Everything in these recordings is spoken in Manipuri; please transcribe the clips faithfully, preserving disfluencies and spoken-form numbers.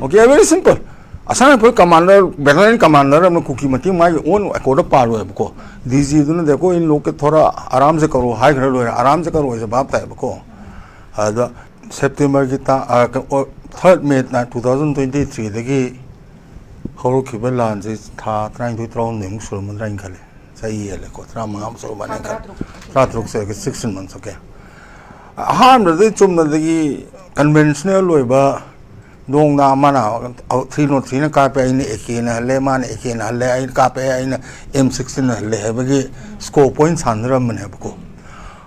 Okay, very simple. Assam Rifle commander, battalion commander ꯑꯃꯅ ꯀꯨꯀꯤ ꯃꯇꯦꯡ ꯃꯥꯒꯤ own accord ꯄꯥꯜꯂꯣꯏꯕꯀꯣ꯫ D G ꯗꯨꯅ "देखो इन लोग के थोड़ा आराम से करो" ꯍꯥꯏꯈ꯭ꯔ ꯂꯣꯏꯔꯦ, "ꯑꯔꯥꯝ ꯁꯦ ꯀꯔꯣ" ꯍꯥꯏꯁꯦ ꯚꯥꯞ ꯇꯥꯏꯕꯀꯣ꯫ ꯑꯗ ꯁꯦꯞꯇꯦꯝꯕꯔꯒꯤ ꯇꯥ-, ꯑ, ꯀ-, ꯑꯣ, third May two thousand twenty three ꯗꯒꯤ ꯍꯧꯔꯛꯈꯤꯕ ꯂꯥꯟꯁꯦ ꯊꯥ ꯇꯔꯥꯅꯤꯊꯣꯏ ꯇꯔꯥꯍꯨꯝꯗꯣꯏꯃꯨꯛ ꯁꯨꯔꯝꯃꯗ꯭ꯔꯥ ꯍꯥꯏꯅ ꯈꯜꯂꯦ꯫ ꯆꯍꯤ ꯍꯦꯜꯂꯦꯀꯣ, ꯇꯔꯥꯃꯉꯥ ꯑꯃ ꯁꯨꯔꯝꯃꯅꯤ ꯍꯥꯏꯅ ꯈꯜꯂꯦ꯫ ꯇꯔꯥꯇꯔꯨꯛ ꯁꯨꯔꯦ, sixteen months, okay꯫ ꯑꯍꯥꯟꯕꯗꯗꯤ ꯆꯨꯝꯅꯗꯒꯤ conventional ꯑꯣꯏꯕ ꯗꯣꯡꯅ ꯑꯃꯅ three not three ꯅ ꯀꯥꯞꯄꯦ, ꯑꯩꯅ A K ꯅ ꯍꯜꯂꯦ, ꯃꯥꯅ A K ꯅ ꯍꯜꯂꯦ, ꯑꯩꯅ ꯀꯥꯞꯄꯦ, ꯑꯩꯅ M sixteen ꯅ ꯍꯜꯂꯦ ꯍꯥꯏꯕꯒꯤ score point ꯁꯥꯟꯅꯔꯝꯕꯅꯦꯕꯀꯣ꯫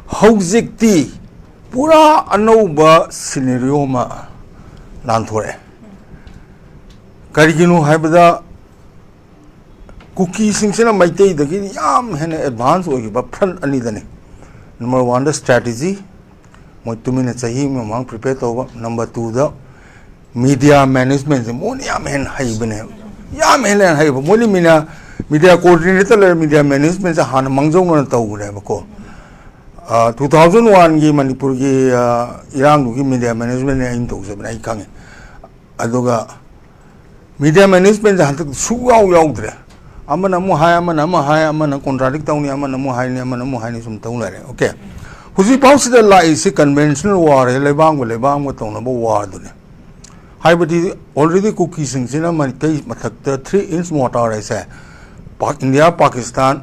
ꯍꯧꯖꯤꯛꯇꯤ ꯄꯨꯔꯥ ꯑꯅꯧꯕ scenario ꯑꯃ ꯂꯥꯟꯊꯣꯔꯛꯑꯦ꯫ ꯀꯔꯤꯒꯤꯅꯣ ꯍꯥꯏꯕꯗ, ꯀꯨꯀꯤꯁꯤꯡꯁꯤꯅ ꯃꯩꯇꯩꯗꯒꯤ ꯌꯥꯝ ꯍꯦꯟꯅ advance ꯑꯣꯏꯈꯤꯕ front ꯑꯅꯤꯗꯅꯤ꯫ Number one ꯗ strategy, ꯃꯣꯏ ꯇꯨꯃꯤꯟꯅ ꯆꯍꯤ ꯑꯃ ꯃꯃꯥꯡ prepare ꯇꯧꯕ꯫ Number two ꯗ media management ꯁꯦ ꯃꯣꯏꯅ ꯌꯥꯝ ꯍꯦꯟꯅ ꯍꯩꯕꯅꯦꯕ꯫ ꯌꯥꯝ ꯍꯦꯟꯅ ꯍꯩꯕ꯫ ꯃꯣꯏꯅ media, media coordinator ꯂꯩꯔꯦ, media management ꯁꯦ ꯍꯥꯟꯅ ꯃꯥꯡꯖꯧꯅꯅ ꯇꯧꯈ꯭ꯔꯦꯕꯀꯣ꯫ ꯑ, two thousand one ꯒꯤ ꯃꯅꯤꯄꯨꯔꯒꯤ, ꯑ, ꯏꯔꯥꯡꯗꯨꯒꯤ media management ꯅꯦ ꯑꯩꯅ ꯇꯧꯖꯕꯅꯦ, ꯑꯩ ꯈꯪꯉꯦ꯫ ꯑꯗꯨꯒ media management ꯁꯦ ꯍꯟꯗꯛ ꯁꯨꯛꯌꯥꯎ ꯌꯥꯎꯗ꯭ꯔꯦ꯫ ꯑꯃꯅ ꯑꯃꯨꯛ ꯍꯥꯏ, ꯑꯃꯅ ꯑꯃꯨꯛ ꯍꯥꯏ, ꯑꯃꯅ ꯑꯃꯨꯛ contradict ꯇꯧꯅꯤ, ꯑꯃꯅ ꯑꯃꯨꯛ ꯍꯥꯏꯅꯤ, ꯑꯃꯅ ꯑꯃꯨꯛ ꯍꯥꯏꯅꯤ, ꯁꯨꯝ ꯇꯧ ꯂꯩꯔꯦ꯫ Okay꯫ ꯍꯧꯖꯤꯛꯐꯥꯎꯁꯤꯗ ꯂꯥꯛꯏꯁꯤ conventional war ꯍꯦ, ꯂꯩꯕꯥꯛ ꯑꯃꯒ ꯂꯩꯕꯥꯛ ꯑꯃꯒ ꯇꯧꯅꯕ war ꯗꯨꯅꯦ꯫ ꯍꯥꯏꯕꯗꯤ already ꯀꯨꯀꯤꯁꯤꯡꯁꯤꯅ ꯃꯩꯇꯩ ꯃꯊꯛꯇ three inch mortar ꯍꯥꯏꯁꯦ ꯄꯥꯛ-, ꯏꯟꯗꯤꯌꯥ, ꯄꯥꯀꯤꯁꯇꯥꯟ,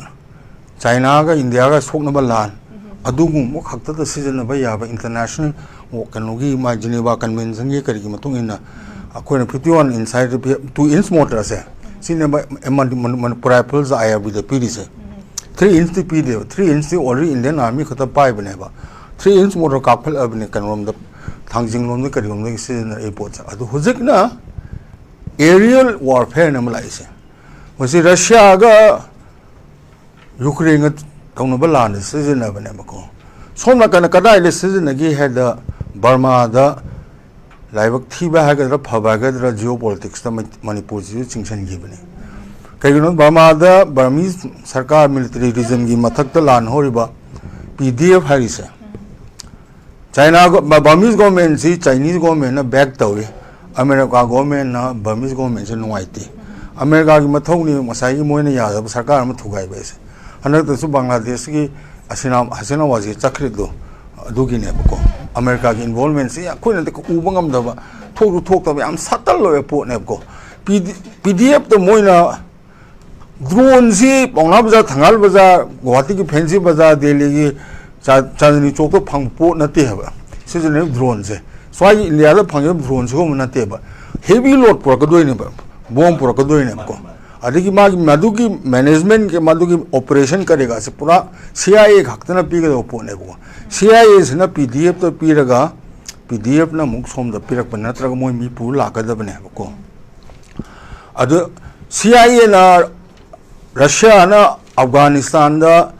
ꯆꯥꯏꯅꯥꯒ ꯏꯟꯗꯤꯌꯥꯒ ꯁꯣꯛꯅꯕ ꯂꯥꯟ, ꯑꯗꯨꯒꯨꯝꯕ ꯈꯛꯇꯗ ꯁꯤꯖꯤꯟꯅꯕ ꯌꯥꯕ international ꯀꯩꯅꯣꯒꯤ ꯃꯥ Geneva Convention ꯒꯤ ꯀꯔꯤꯒꯤ ꯃꯇꯨꯡ ꯏꯟꯅ ꯑꯩꯈꯣꯏꯅ fifty one inch ꯍꯥꯏꯔꯤꯕ two inch mortar ꯁꯦ, ꯁꯤꯅꯦꯕ ꯃꯅꯤ-, ꯃꯅꯤ-, Manipur Rifles I R B ꯗ ꯄꯤꯔꯤꯁꯦ꯫ Three inch ꯇꯤ ꯄꯤꯗꯦꯕ, three inch ꯇꯤ already Indian Army ꯈꯛꯇ ꯄꯥꯏꯕꯅꯦꯕ꯫ Three inch mortar ꯀꯥꯞꯈꯠꯂꯕꯅꯦ ꯀꯩꯅꯣꯔꯣꯝꯗ, ꯊꯥꯡꯖꯤꯡꯂꯣꯝꯗ ꯀꯔꯤꯔꯣꯝꯗꯒꯤ ꯁꯤꯖꯤꯟꯅꯔꯛꯏ ꯄꯣꯠꯁꯦ꯫ ꯑꯗꯨ ꯍꯧꯖꯤꯛꯅ aerial warfare ꯅꯦꯕ ꯂꯥꯛꯏꯁꯦ꯫ ꯃꯁꯤ ꯔꯁꯤꯌꯥꯒ ꯌꯨꯀ꯭ꯔꯦꯟꯒ ꯇꯧꯅꯕ ꯂꯥꯟꯗ ꯁꯤꯖꯤꯟꯅꯕꯅꯦꯕꯀꯣ꯫ ꯁꯣꯝ ꯅꯥꯀꯟꯗ ꯀꯗꯥꯏꯗ ꯁꯤꯖꯤꯟꯅꯒꯦ ꯍꯥꯏꯗ, ꯕꯔꯃꯥꯗ ꯂꯥꯏꯕꯛ ꯊꯤꯕ ꯍꯥꯏꯒꯗ꯭ꯔꯥ, ꯐꯕ ꯍꯥꯏꯒꯗ꯭ꯔꯥ, geopolitics ꯇ ꯃꯩ-, ꯃꯅꯤꯄꯨꯔꯁꯤꯁꯨ ꯆꯤꯡꯁꯤꯟꯈꯤꯕꯅꯤ꯫ ꯀꯩꯒꯤꯅꯣ, ꯕꯔꯃꯥꯗ Burmese ꯁꯔꯀꯥꯔ, military regime ꯒꯤ ꯃꯊꯛꯇ ꯂꯥꯟ ꯍꯧꯔꯤꯕ P D F ꯍꯥꯏꯔꯤꯁꯦ, ꯆꯥꯏꯅꯥ ꯒꯣ-, ꯕ-, Burmese government ꯁꯤ Chinese government ꯅ back ꯇꯧꯔꯤ꯫ ꯑꯃꯦꯔꯤꯀꯥ ꯒꯣꯔꯃꯦꯟꯅ ꯕꯔꯃꯤꯁ ꯒꯣꯔꯃꯦꯟꯁꯦ ꯅꯨꯡꯉꯥꯏꯇꯦ꯫ ꯑꯃꯦꯔꯤꯀꯥꯒꯤ ꯃꯊꯧꯅꯤ ꯉꯁꯥꯏꯒꯤ ꯃꯣꯏꯅ ꯌꯥꯗꯕ ꯁꯔꯀꯥꯔ ꯑꯃ ꯊꯨꯒꯥꯏꯕ ꯍꯥꯏꯁꯦ꯫ ꯍꯟꯗꯛꯇꯁꯨ ꯕꯪꯒ꯭ꯂꯥꯗꯦꯁꯀꯤ ꯑꯁꯤꯅꯥ ꯍꯁꯤꯅꯥ ꯋꯥꯖꯦ ꯆꯠꯈ꯭ꯔꯤꯗꯣ ꯑꯗꯨꯒꯤꯅꯦꯕꯀꯣ꯫ ꯑꯃꯦꯔꯤꯀꯥꯒꯤ ꯏꯟꯚꯣꯜꯃꯦꯟꯁꯦ ꯑꯩꯈꯣꯏꯅꯗꯤ ꯎꯕ ꯉꯝꯗꯕ, ꯊꯣꯛꯁꯨ ꯊꯣꯛꯇꯕ, ꯌꯥꯝ ꯁꯇꯜ ꯑꯣꯏꯕ ꯄꯣꯠꯅꯦꯕꯀꯣ꯫ ꯄꯤ ꯗꯤ ꯑꯦꯐꯇ ꯃꯣꯏꯅ ꯗ꯭ꯔꯣꯟꯁꯤ ꯄꯥꯎꯅꯥ ꯕꯖꯥꯔ, ꯊꯪꯒꯥꯜ ꯕꯖꯥꯔ, ꯒꯨꯋꯥꯍꯥꯇꯤꯒꯤ ꯐꯦꯟꯁꯤ ꯕꯖꯥꯔ, ꯗꯦꯜꯂꯤꯒꯤ ꯆꯥ-, ꯆꯥꯟꯗꯅꯤ ꯆꯣꯛꯇ ꯐꯪꯕ ꯄꯣꯠ ꯅꯠꯇꯦ ꯍꯥꯏꯕ꯫ ꯁꯤꯖꯤꯟꯅꯔꯤꯕ ꯗ꯭ꯔꯣꯟꯁꯦ, ꯁ꯭ꯋꯥꯏꯒꯤ ꯏꯟꯗꯤꯌꯥꯗ ꯐꯪꯉꯤꯕ ꯗ꯭ꯔꯣꯟ ꯁꯤꯒꯨꯝꯕ ꯅꯠꯇꯦꯕ꯫ ꯍꯦꯚꯤ ꯂꯣꯗ ꯄꯨꯔꯛꯀꯗꯣꯏꯅꯦꯕ, ꯕꯣꯝ ꯄꯨꯔꯛꯀꯗꯣꯏꯅꯦꯕꯀꯣ꯫ ꯑꯗꯒꯤ ꯃꯥꯒꯤ, ꯃꯗꯨꯒꯤ ꯃꯦꯅꯦꯖꯃꯦꯟꯒꯤ, ꯃꯗꯨꯒꯤ ꯑꯣꯄꯔꯦꯁꯟ ꯀꯔꯤꯒꯥꯁꯦ ꯄꯨꯔꯥ ꯁꯤ ꯑꯥꯏ ꯑꯦ ꯈꯛꯇꯅ ꯄꯤꯒꯗꯕ ꯄꯣꯠꯅꯦꯕꯀꯣ꯫ ꯁꯤ ꯑꯥꯏ ꯑꯦꯁꯤꯅ ꯄꯤ ꯗꯤ ꯑꯦꯐꯇ ꯄꯤꯔꯒ, ꯄꯤ ꯗꯤ ꯑꯦꯐꯅ ꯑꯃꯨꯛ ꯁꯣꯝꯗ ꯄꯤꯔꯛꯄ ꯅꯠꯇ꯭ꯔꯒ ꯃꯣꯏ ꯃꯤ ꯄꯨꯔ ꯂꯥꯛꯀꯗꯕꯅꯦꯕꯀꯣ꯫ ꯑꯗꯨ ꯁꯤ ꯑꯥꯏ ꯑꯦꯅ ꯔꯁꯤꯌꯥꯅ ꯑꯐꯒꯥꯅꯤꯁꯇꯥꯟꯗ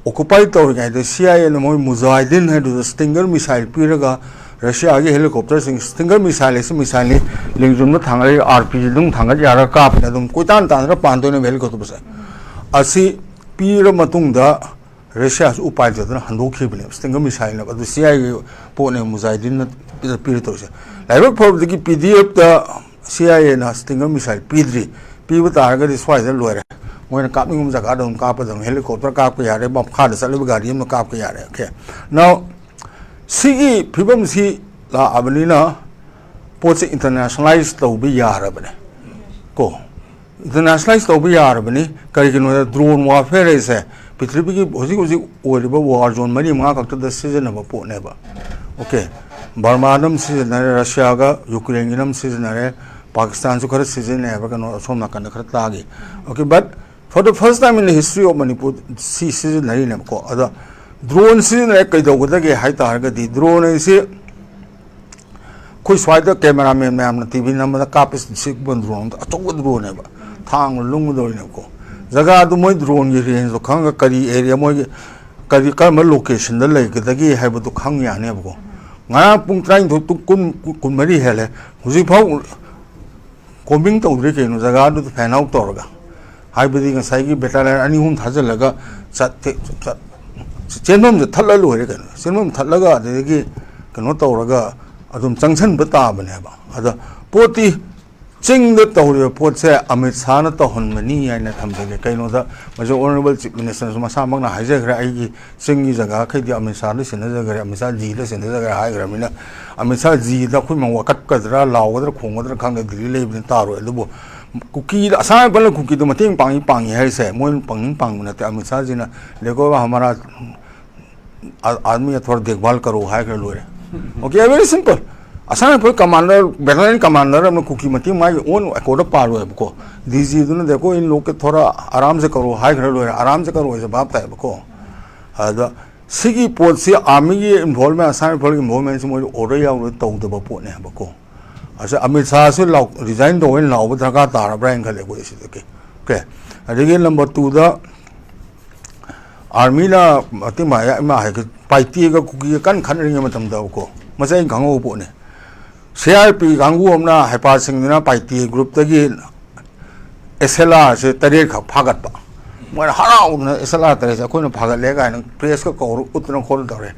ꯑꯣꯀꯨꯄꯥꯏ ꯇꯧꯔꯤꯉꯩꯗ ꯁꯤ ꯑꯥꯏ ꯑꯦꯅ ꯃꯣꯏ ꯃꯨꯖꯥꯍꯤꯗꯤꯟ ꯍꯥꯏꯗꯨꯗ ꯁ꯭ꯇꯤꯡꯒꯔ ꯃꯤꯁꯥꯏꯜ ꯄꯤꯔꯒ, ꯔꯁꯤꯌꯥꯒꯤ ꯍꯦꯂꯤꯀꯣꯞꯇꯔꯁꯤꯡ, ꯁ꯭ꯇꯤꯡꯒꯔ ꯃꯤꯁꯥꯏꯜ ꯍꯥꯏꯁꯤ ꯃꯤꯁꯥꯏꯜꯅꯤ, ꯂꯦꯡꯖꯨꯝꯗ ꯊꯥꯡꯒꯠꯂꯒ ꯑꯥꯔ ꯄꯤ ꯖꯤ ꯑꯗꯨꯝ ꯊꯥꯡꯒꯠ ꯌꯥꯔꯒ ꯀꯥꯞꯄꯅꯤ, ꯑꯗꯨꯝ ꯀꯣꯏꯇꯥꯟ ꯇꯥꯟꯅꯔ ꯄꯥꯟꯗꯣꯏꯅꯦꯕ ꯍꯦꯂꯤꯀꯣꯞꯇꯔꯁꯦ꯫ ꯑꯁꯤ ꯄꯤꯔ ꯃꯇꯨꯡꯗ ꯔꯁꯤꯌꯥꯁꯨ ꯎꯄꯥꯏ ꯂꯩꯇꯗꯅ ꯍꯟꯗꯣꯛꯈꯤꯕꯅꯦꯕ꯫ ꯁ꯭ꯇꯤꯡꯒꯔ ꯃꯤꯁꯥꯏꯜꯅꯦꯕ ꯑꯗꯨ ꯁꯤ ꯑꯥꯏ ꯑꯦꯒꯤ ꯄꯣꯠꯅꯦꯕ ꯃꯨꯖꯥꯍꯤꯗꯤꯟꯅ ꯄꯤꯔ ꯇꯧꯔꯤꯁꯦ꯫ ꯂꯥꯏꯕꯛ ꯐꯕꯗꯒꯤ ꯄꯤ ꯗꯤ ꯑꯦꯐꯇ ꯁꯤ ꯑꯥꯏ ꯑꯦꯅ ꯁ꯭ꯇꯤꯡꯒꯔ ꯃꯤꯁꯥꯏꯜ ꯄꯤꯗ꯭ꯔꯤ꯫ ꯄꯤꯕ ꯇꯥꯔꯒꯗꯤ ꯁ꯭ꯋꯥꯏꯗ ꯂꯣꯏꯔꯦ, ꯃꯣꯏꯅ ꯀꯥꯞꯅꯤꯡꯕ ꯖꯒꯥꯗ ꯑꯗꯨꯝ ꯀꯥꯞꯄꯗꯕꯅꯤ꯫ ꯍꯦꯂꯤꯀꯣꯞꯇꯔ ꯀꯥꯞꯄ ꯌꯥꯔꯦ, ꯃꯈꯥꯗ ꯆꯠꯂꯤꯕ ꯒꯥꯔꯤ ꯑꯃ ꯀꯥꯞꯄ ꯌꯥꯔꯦ꯫ ꯑꯣꯀꯦ, ꯅꯥꯎ ꯁꯤꯒꯤ ꯐꯤꯕꯝꯁꯤ ꯂꯥꯛꯑꯕꯅꯤꯅ ꯄꯣꯠꯁꯦ ꯏꯟꯇꯔꯅꯦꯁꯅꯦꯂꯥꯏꯁ ꯇꯧꯕ ꯌꯥꯔꯕꯅꯦ ꯀꯣ꯫ ꯏꯟꯇꯔꯅꯦꯁꯅꯦꯂꯥꯏꯁ ꯇꯧꯕ ꯌꯥꯔꯕꯅꯤ꯫ ꯀꯔꯤꯒꯤꯅꯣꯗ ꯗ꯭ꯔꯣꯟ ꯋꯥꯔꯐꯦꯌꯔ ꯍꯥꯏꯁꯦ ꯄ꯭ꯔꯤꯊꯤꯕꯤꯒꯤ ꯍꯧꯖꯤꯛ ꯍꯧꯖꯤꯛ ꯑꯣꯏꯔꯤꯕ ꯋꯥꯔ ꯖꯣꯟ ꯃꯔꯤ ꯃꯉꯥ ꯈꯛꯇꯗ ꯁꯤꯖꯤꯟꯅꯕ ꯄꯣꯠꯅꯦꯕ꯫ ꯑꯣꯀꯦ, ꯕꯔꯃꯥꯅ ꯑꯃ ꯁꯤꯖꯤꯟꯅꯔꯦ, ꯔꯁꯤꯌꯥꯒ ꯌꯨꯀ꯭ꯔꯦꯟꯒꯤꯅ ꯑꯃ ꯁꯤꯖꯤꯟꯅꯔꯦ, ꯄꯥꯀꯤꯁꯇꯥꯟꯁꯨ ꯈꯔ ꯁꯤꯖꯤꯟꯅꯩ ꯍꯥꯏꯕ꯭ꯔꯥ ꯀꯩꯅꯣ, ꯑꯁꯣꯝ ꯅꯥꯀꯟꯗ ꯈꯔ ꯇꯥꯈꯤ꯫ Okay, but for the first time in the history of Manipur ꯁꯤ ꯁꯤꯖꯤꯟꯅꯔꯤꯅꯦꯕꯀꯣ꯫ ꯑꯗ ꯗ꯭ꯔꯣꯟ ꯁꯤꯖꯤꯟꯅꯔꯦ ꯀꯩꯗꯧꯒꯗꯒꯦ ꯍꯥꯏ ꯇꯥꯔꯒꯗꯤ, ꯗ꯭ꯔꯣꯟ ꯍꯥꯏꯁꯤ ꯑꯩꯈꯣꯏ ꯁ꯭ꯋꯥꯏꯗ ꯀꯦꯃꯦꯔꯥꯃꯦꯟ ꯃꯌꯥꯝꯅ ꯇꯤ ꯚꯤ ꯅꯝꯕꯗ ꯀꯥꯞꯄ ꯁꯤꯒꯨꯝꯕ ꯗ꯭ꯔꯣꯟꯗꯣ ꯑꯆꯧꯕ ꯗ꯭ꯔꯣꯟꯅꯦꯕ, ꯊꯥꯡꯅ ꯂꯨꯝꯒꯗꯧꯔꯤꯅꯦꯕꯀꯣ꯫ ꯖꯒꯥꯗꯨ ꯃꯣꯏ ꯗ꯭ꯔꯣꯟꯒꯤ ꯔꯦꯟꯖꯇꯣ ꯈꯪꯉꯒ ꯀꯔꯤ ꯑꯦꯔꯤꯌꯥ ꯃꯣꯏꯒꯤ ꯀꯔꯤ, ꯀꯔꯝꯕ ꯂꯣꯀꯦꯁꯟꯗ ꯂꯩꯒꯗꯒꯦ ꯍꯥꯏꯕꯗꯨ ꯈꯪ ꯌꯥꯅꯦꯕꯀꯣ꯫ ꯉꯔꯥꯡ ꯄꯨꯡ ꯇꯔꯥꯅꯤꯊꯣꯏ ꯇꯨ ꯀꯨꯟ, ꯀꯨꯟꯃꯔꯤ ꯍꯦꯜꯂꯦ, ꯍꯧꯖꯤꯛꯐꯥꯎ ꯀꯣꯝꯕꯤꯡ ꯇꯧꯗ꯭ꯔꯤ ꯀꯩꯅꯣ, ꯖꯒꯥꯗꯨꯗ ꯐꯦꯟ ꯑꯥꯎꯠ ꯇꯧꯔꯒ꯫ ꯍꯥꯏꯕꯗꯤ ꯉꯁꯥꯏꯒꯤ ꯕꯦꯇꯥꯂꯤꯌꯟ ꯑꯅꯤ ꯑꯍꯨꯝ ꯊꯥꯖꯤꯜꯂꯒ ꯆꯠ-, ꯆꯠ-, ꯆꯦꯟꯐꯝꯁꯦ ꯊꯠꯂ ꯂꯣꯏꯔꯦ ꯀꯩꯅꯣ, ꯆꯦꯟꯐꯝ ꯊꯠꯂꯒ ꯑꯗꯨꯗꯒꯤ ꯀꯩꯅꯣ ꯇꯧꯔꯒ ꯑꯗꯨꯝ ꯆꯪꯁꯟꯕ ꯇꯥꯕꯅꯦꯕ꯫ ꯑꯗ ꯄꯣꯠꯇꯤ ꯆꯤꯡꯗ ꯇꯧꯔꯤꯕ ꯄꯣꯠꯁꯦ ꯑꯃꯤꯠ ꯁꯥꯍꯅ ꯇꯧꯍꯟꯕꯅꯤ ꯍꯥꯏꯅ ꯊꯝꯖꯒꯦ꯫ ꯀꯩꯅꯣꯗ ꯃꯁꯤ Honourable Chief Minister ꯁꯨ ꯃꯁꯥꯃꯛꯅ ꯍꯥꯏꯖꯈ꯭ꯔꯦ, "ꯑꯩꯒꯤ ꯆꯤꯡꯒꯤ ꯖꯒꯥꯈꯩꯗꯤ ꯑꯃꯤꯠ ꯁꯥꯍꯗ ꯁꯤꯟꯅꯖꯈ꯭ꯔꯦ, ꯑꯃꯤꯠ ꯁꯥꯍ ꯖꯤꯗ ꯁꯤꯟꯅꯖꯈ꯭ꯔꯦ" ꯍꯥꯏꯈ꯭ꯔꯕꯅꯤꯅ, ꯑꯃꯤꯠ ꯁꯥꯍ ꯖꯤꯗ ꯑꯩꯈꯣꯏ ꯃ-, ꯋꯥꯀꯠꯀꯗ꯭ꯔꯥ, ꯂꯥꯎꯒꯗ꯭ꯔꯥ, ꯈꯣꯡꯒꯗ꯭ꯔꯥ ꯈꯪꯗꯦ, ꯗꯤꯜꯂꯤ ꯂꯩꯕꯅꯤꯅ ꯇꯥꯔꯣꯏ꯫ ꯑꯗꯨꯕꯨ ꯀꯨꯀꯤꯗ, ꯑꯁꯥꯝ ꯔꯥꯏꯐꯜꯅ ꯀꯨꯀꯤꯗ ꯃꯇꯦꯡ ꯄꯥꯡꯉꯤ, ꯄꯥꯡꯉꯤ ꯍꯥꯏꯔꯤꯁꯦ ꯃꯣꯏꯅ ꯄꯥꯡꯅꯤꯡ ꯄꯥꯡꯕ ꯅꯠꯇꯦ꯫ ꯑꯃꯤꯠ ꯁꯥꯍ ꯖꯤꯅ "ꯗꯦꯈꯣ ꯍꯃꯥꯔꯥ ꯑꯥ-, ꯑꯥꯗꯃꯤ ꯑꯊꯣꯔꯥ ꯗꯦꯈꯚꯥꯜ ꯀꯔꯣ" ꯍꯥꯏꯈ꯭ꯔ ꯂꯣꯏꯔꯦ꯫ Okay, very simple. Assam rifle commander, battalion commander ꯑꯃꯅ ꯀꯨꯀꯤ ꯃꯇꯦꯡ ꯃꯥꯒꯤ ꯑꯣꯟ ꯑꯦꯀꯣꯔꯗ ꯄꯥꯜꯂꯣꯏꯕꯀꯣ꯫ ꯗꯤ ꯖꯤꯗꯨꯅ "ꯗꯦꯈꯣ ꯏꯟ ꯂꯣꯒꯣ ꯀꯦ ꯊꯣꯔꯥ ꯑꯔꯥꯝ ꯁꯦ ꯀꯔꯣ" ꯍꯥꯏꯈ꯭ꯔ ꯂꯣꯏꯔꯦ꯫ "ꯑꯔꯥꯝ ꯁꯦ ꯀꯔꯣ" ꯍꯥꯏꯁꯦ ꯚꯥꯞ ꯇꯥꯏꯕꯀꯣ꯫ ꯑꯗ ꯁꯤꯒꯤ ꯄꯣꯠꯁꯤ ꯑꯥꯔꯃꯤꯒꯤ ꯏꯟꯚꯣꯜꯚꯃꯦꯟ, ꯑꯁꯥꯝ ꯔꯥꯏꯐꯜꯒꯤ ꯏꯟꯚꯣꯜꯚꯃꯦꯟꯁꯤ ꯃꯣꯏꯗꯤ ꯑꯣꯔꯗꯔ ꯌꯥꯎꯔꯒ ꯇꯧꯗꯕ ꯄꯣꯠꯅꯦ ꯍꯥꯏꯕꯀꯣ꯫ ꯑꯁꯤ ꯑꯃꯤꯠ ꯁꯥꯍꯁꯨ ꯂꯥꯎ-, ꯔꯤꯖꯥꯏꯟ ꯇꯧꯋꯦꯅ ꯂꯥꯎꯕ ꯗꯔꯀꯥꯔ ꯇꯥꯔꯕ꯭ꯔꯥ ꯍꯥꯏꯅ ꯈꯜꯂꯦ ꯑꯩꯈꯣꯏ ꯁꯤꯗꯒꯤ꯫ Okay. ꯑꯗꯒꯤ ꯅꯝꯕꯔ ꯇꯨꯗ ꯑꯥꯔꯃꯤꯅ ꯃꯇꯦꯡ ꯄꯥꯡꯉꯦ, ꯏꯃꯥ ꯍꯥꯏꯒ ꯄꯥꯏꯇꯦꯒ ꯀꯨꯀꯤꯒ ꯀꯟꯅ ꯈꯠꯅꯔꯤꯉꯩ ꯃꯇꯝꯗꯀꯣ, ꯃꯁꯤ ꯑꯩꯅ ꯈꯪꯍꯧꯕ ꯄꯣꯠꯅꯤ꯫ ꯁꯤ ꯑꯥꯔ ꯄꯤ ꯀꯥꯡꯕꯨ ꯑꯃꯅ ꯍꯩꯄꯥ ꯁꯤꯡꯗꯨꯅ ꯄꯥꯏꯇꯦ ꯒ꯭ꯔꯨꯞꯇꯒꯤ ꯑꯦꯁ ꯑꯦꯜ ꯑꯥꯔꯁꯦ ꯇꯔꯦꯠꯈꯛ ꯐꯥꯒꯠꯄ꯫ ꯃꯣꯏꯅ ꯍꯔꯥꯎꯗꯅ "ꯑꯦꯁ ꯑꯦꯜ ꯑꯥꯔ ꯇꯔꯦꯠꯁꯦ ꯑꯩꯈꯣꯏꯅ ꯐꯥꯒꯠꯂꯦ" ꯀꯥꯏꯅ ꯄ꯭ꯔꯦꯁꯀ ꯀꯧꯔ ꯎꯠꯇꯅ ꯈꯣꯠꯇꯅ ꯇꯧꯔꯦ꯫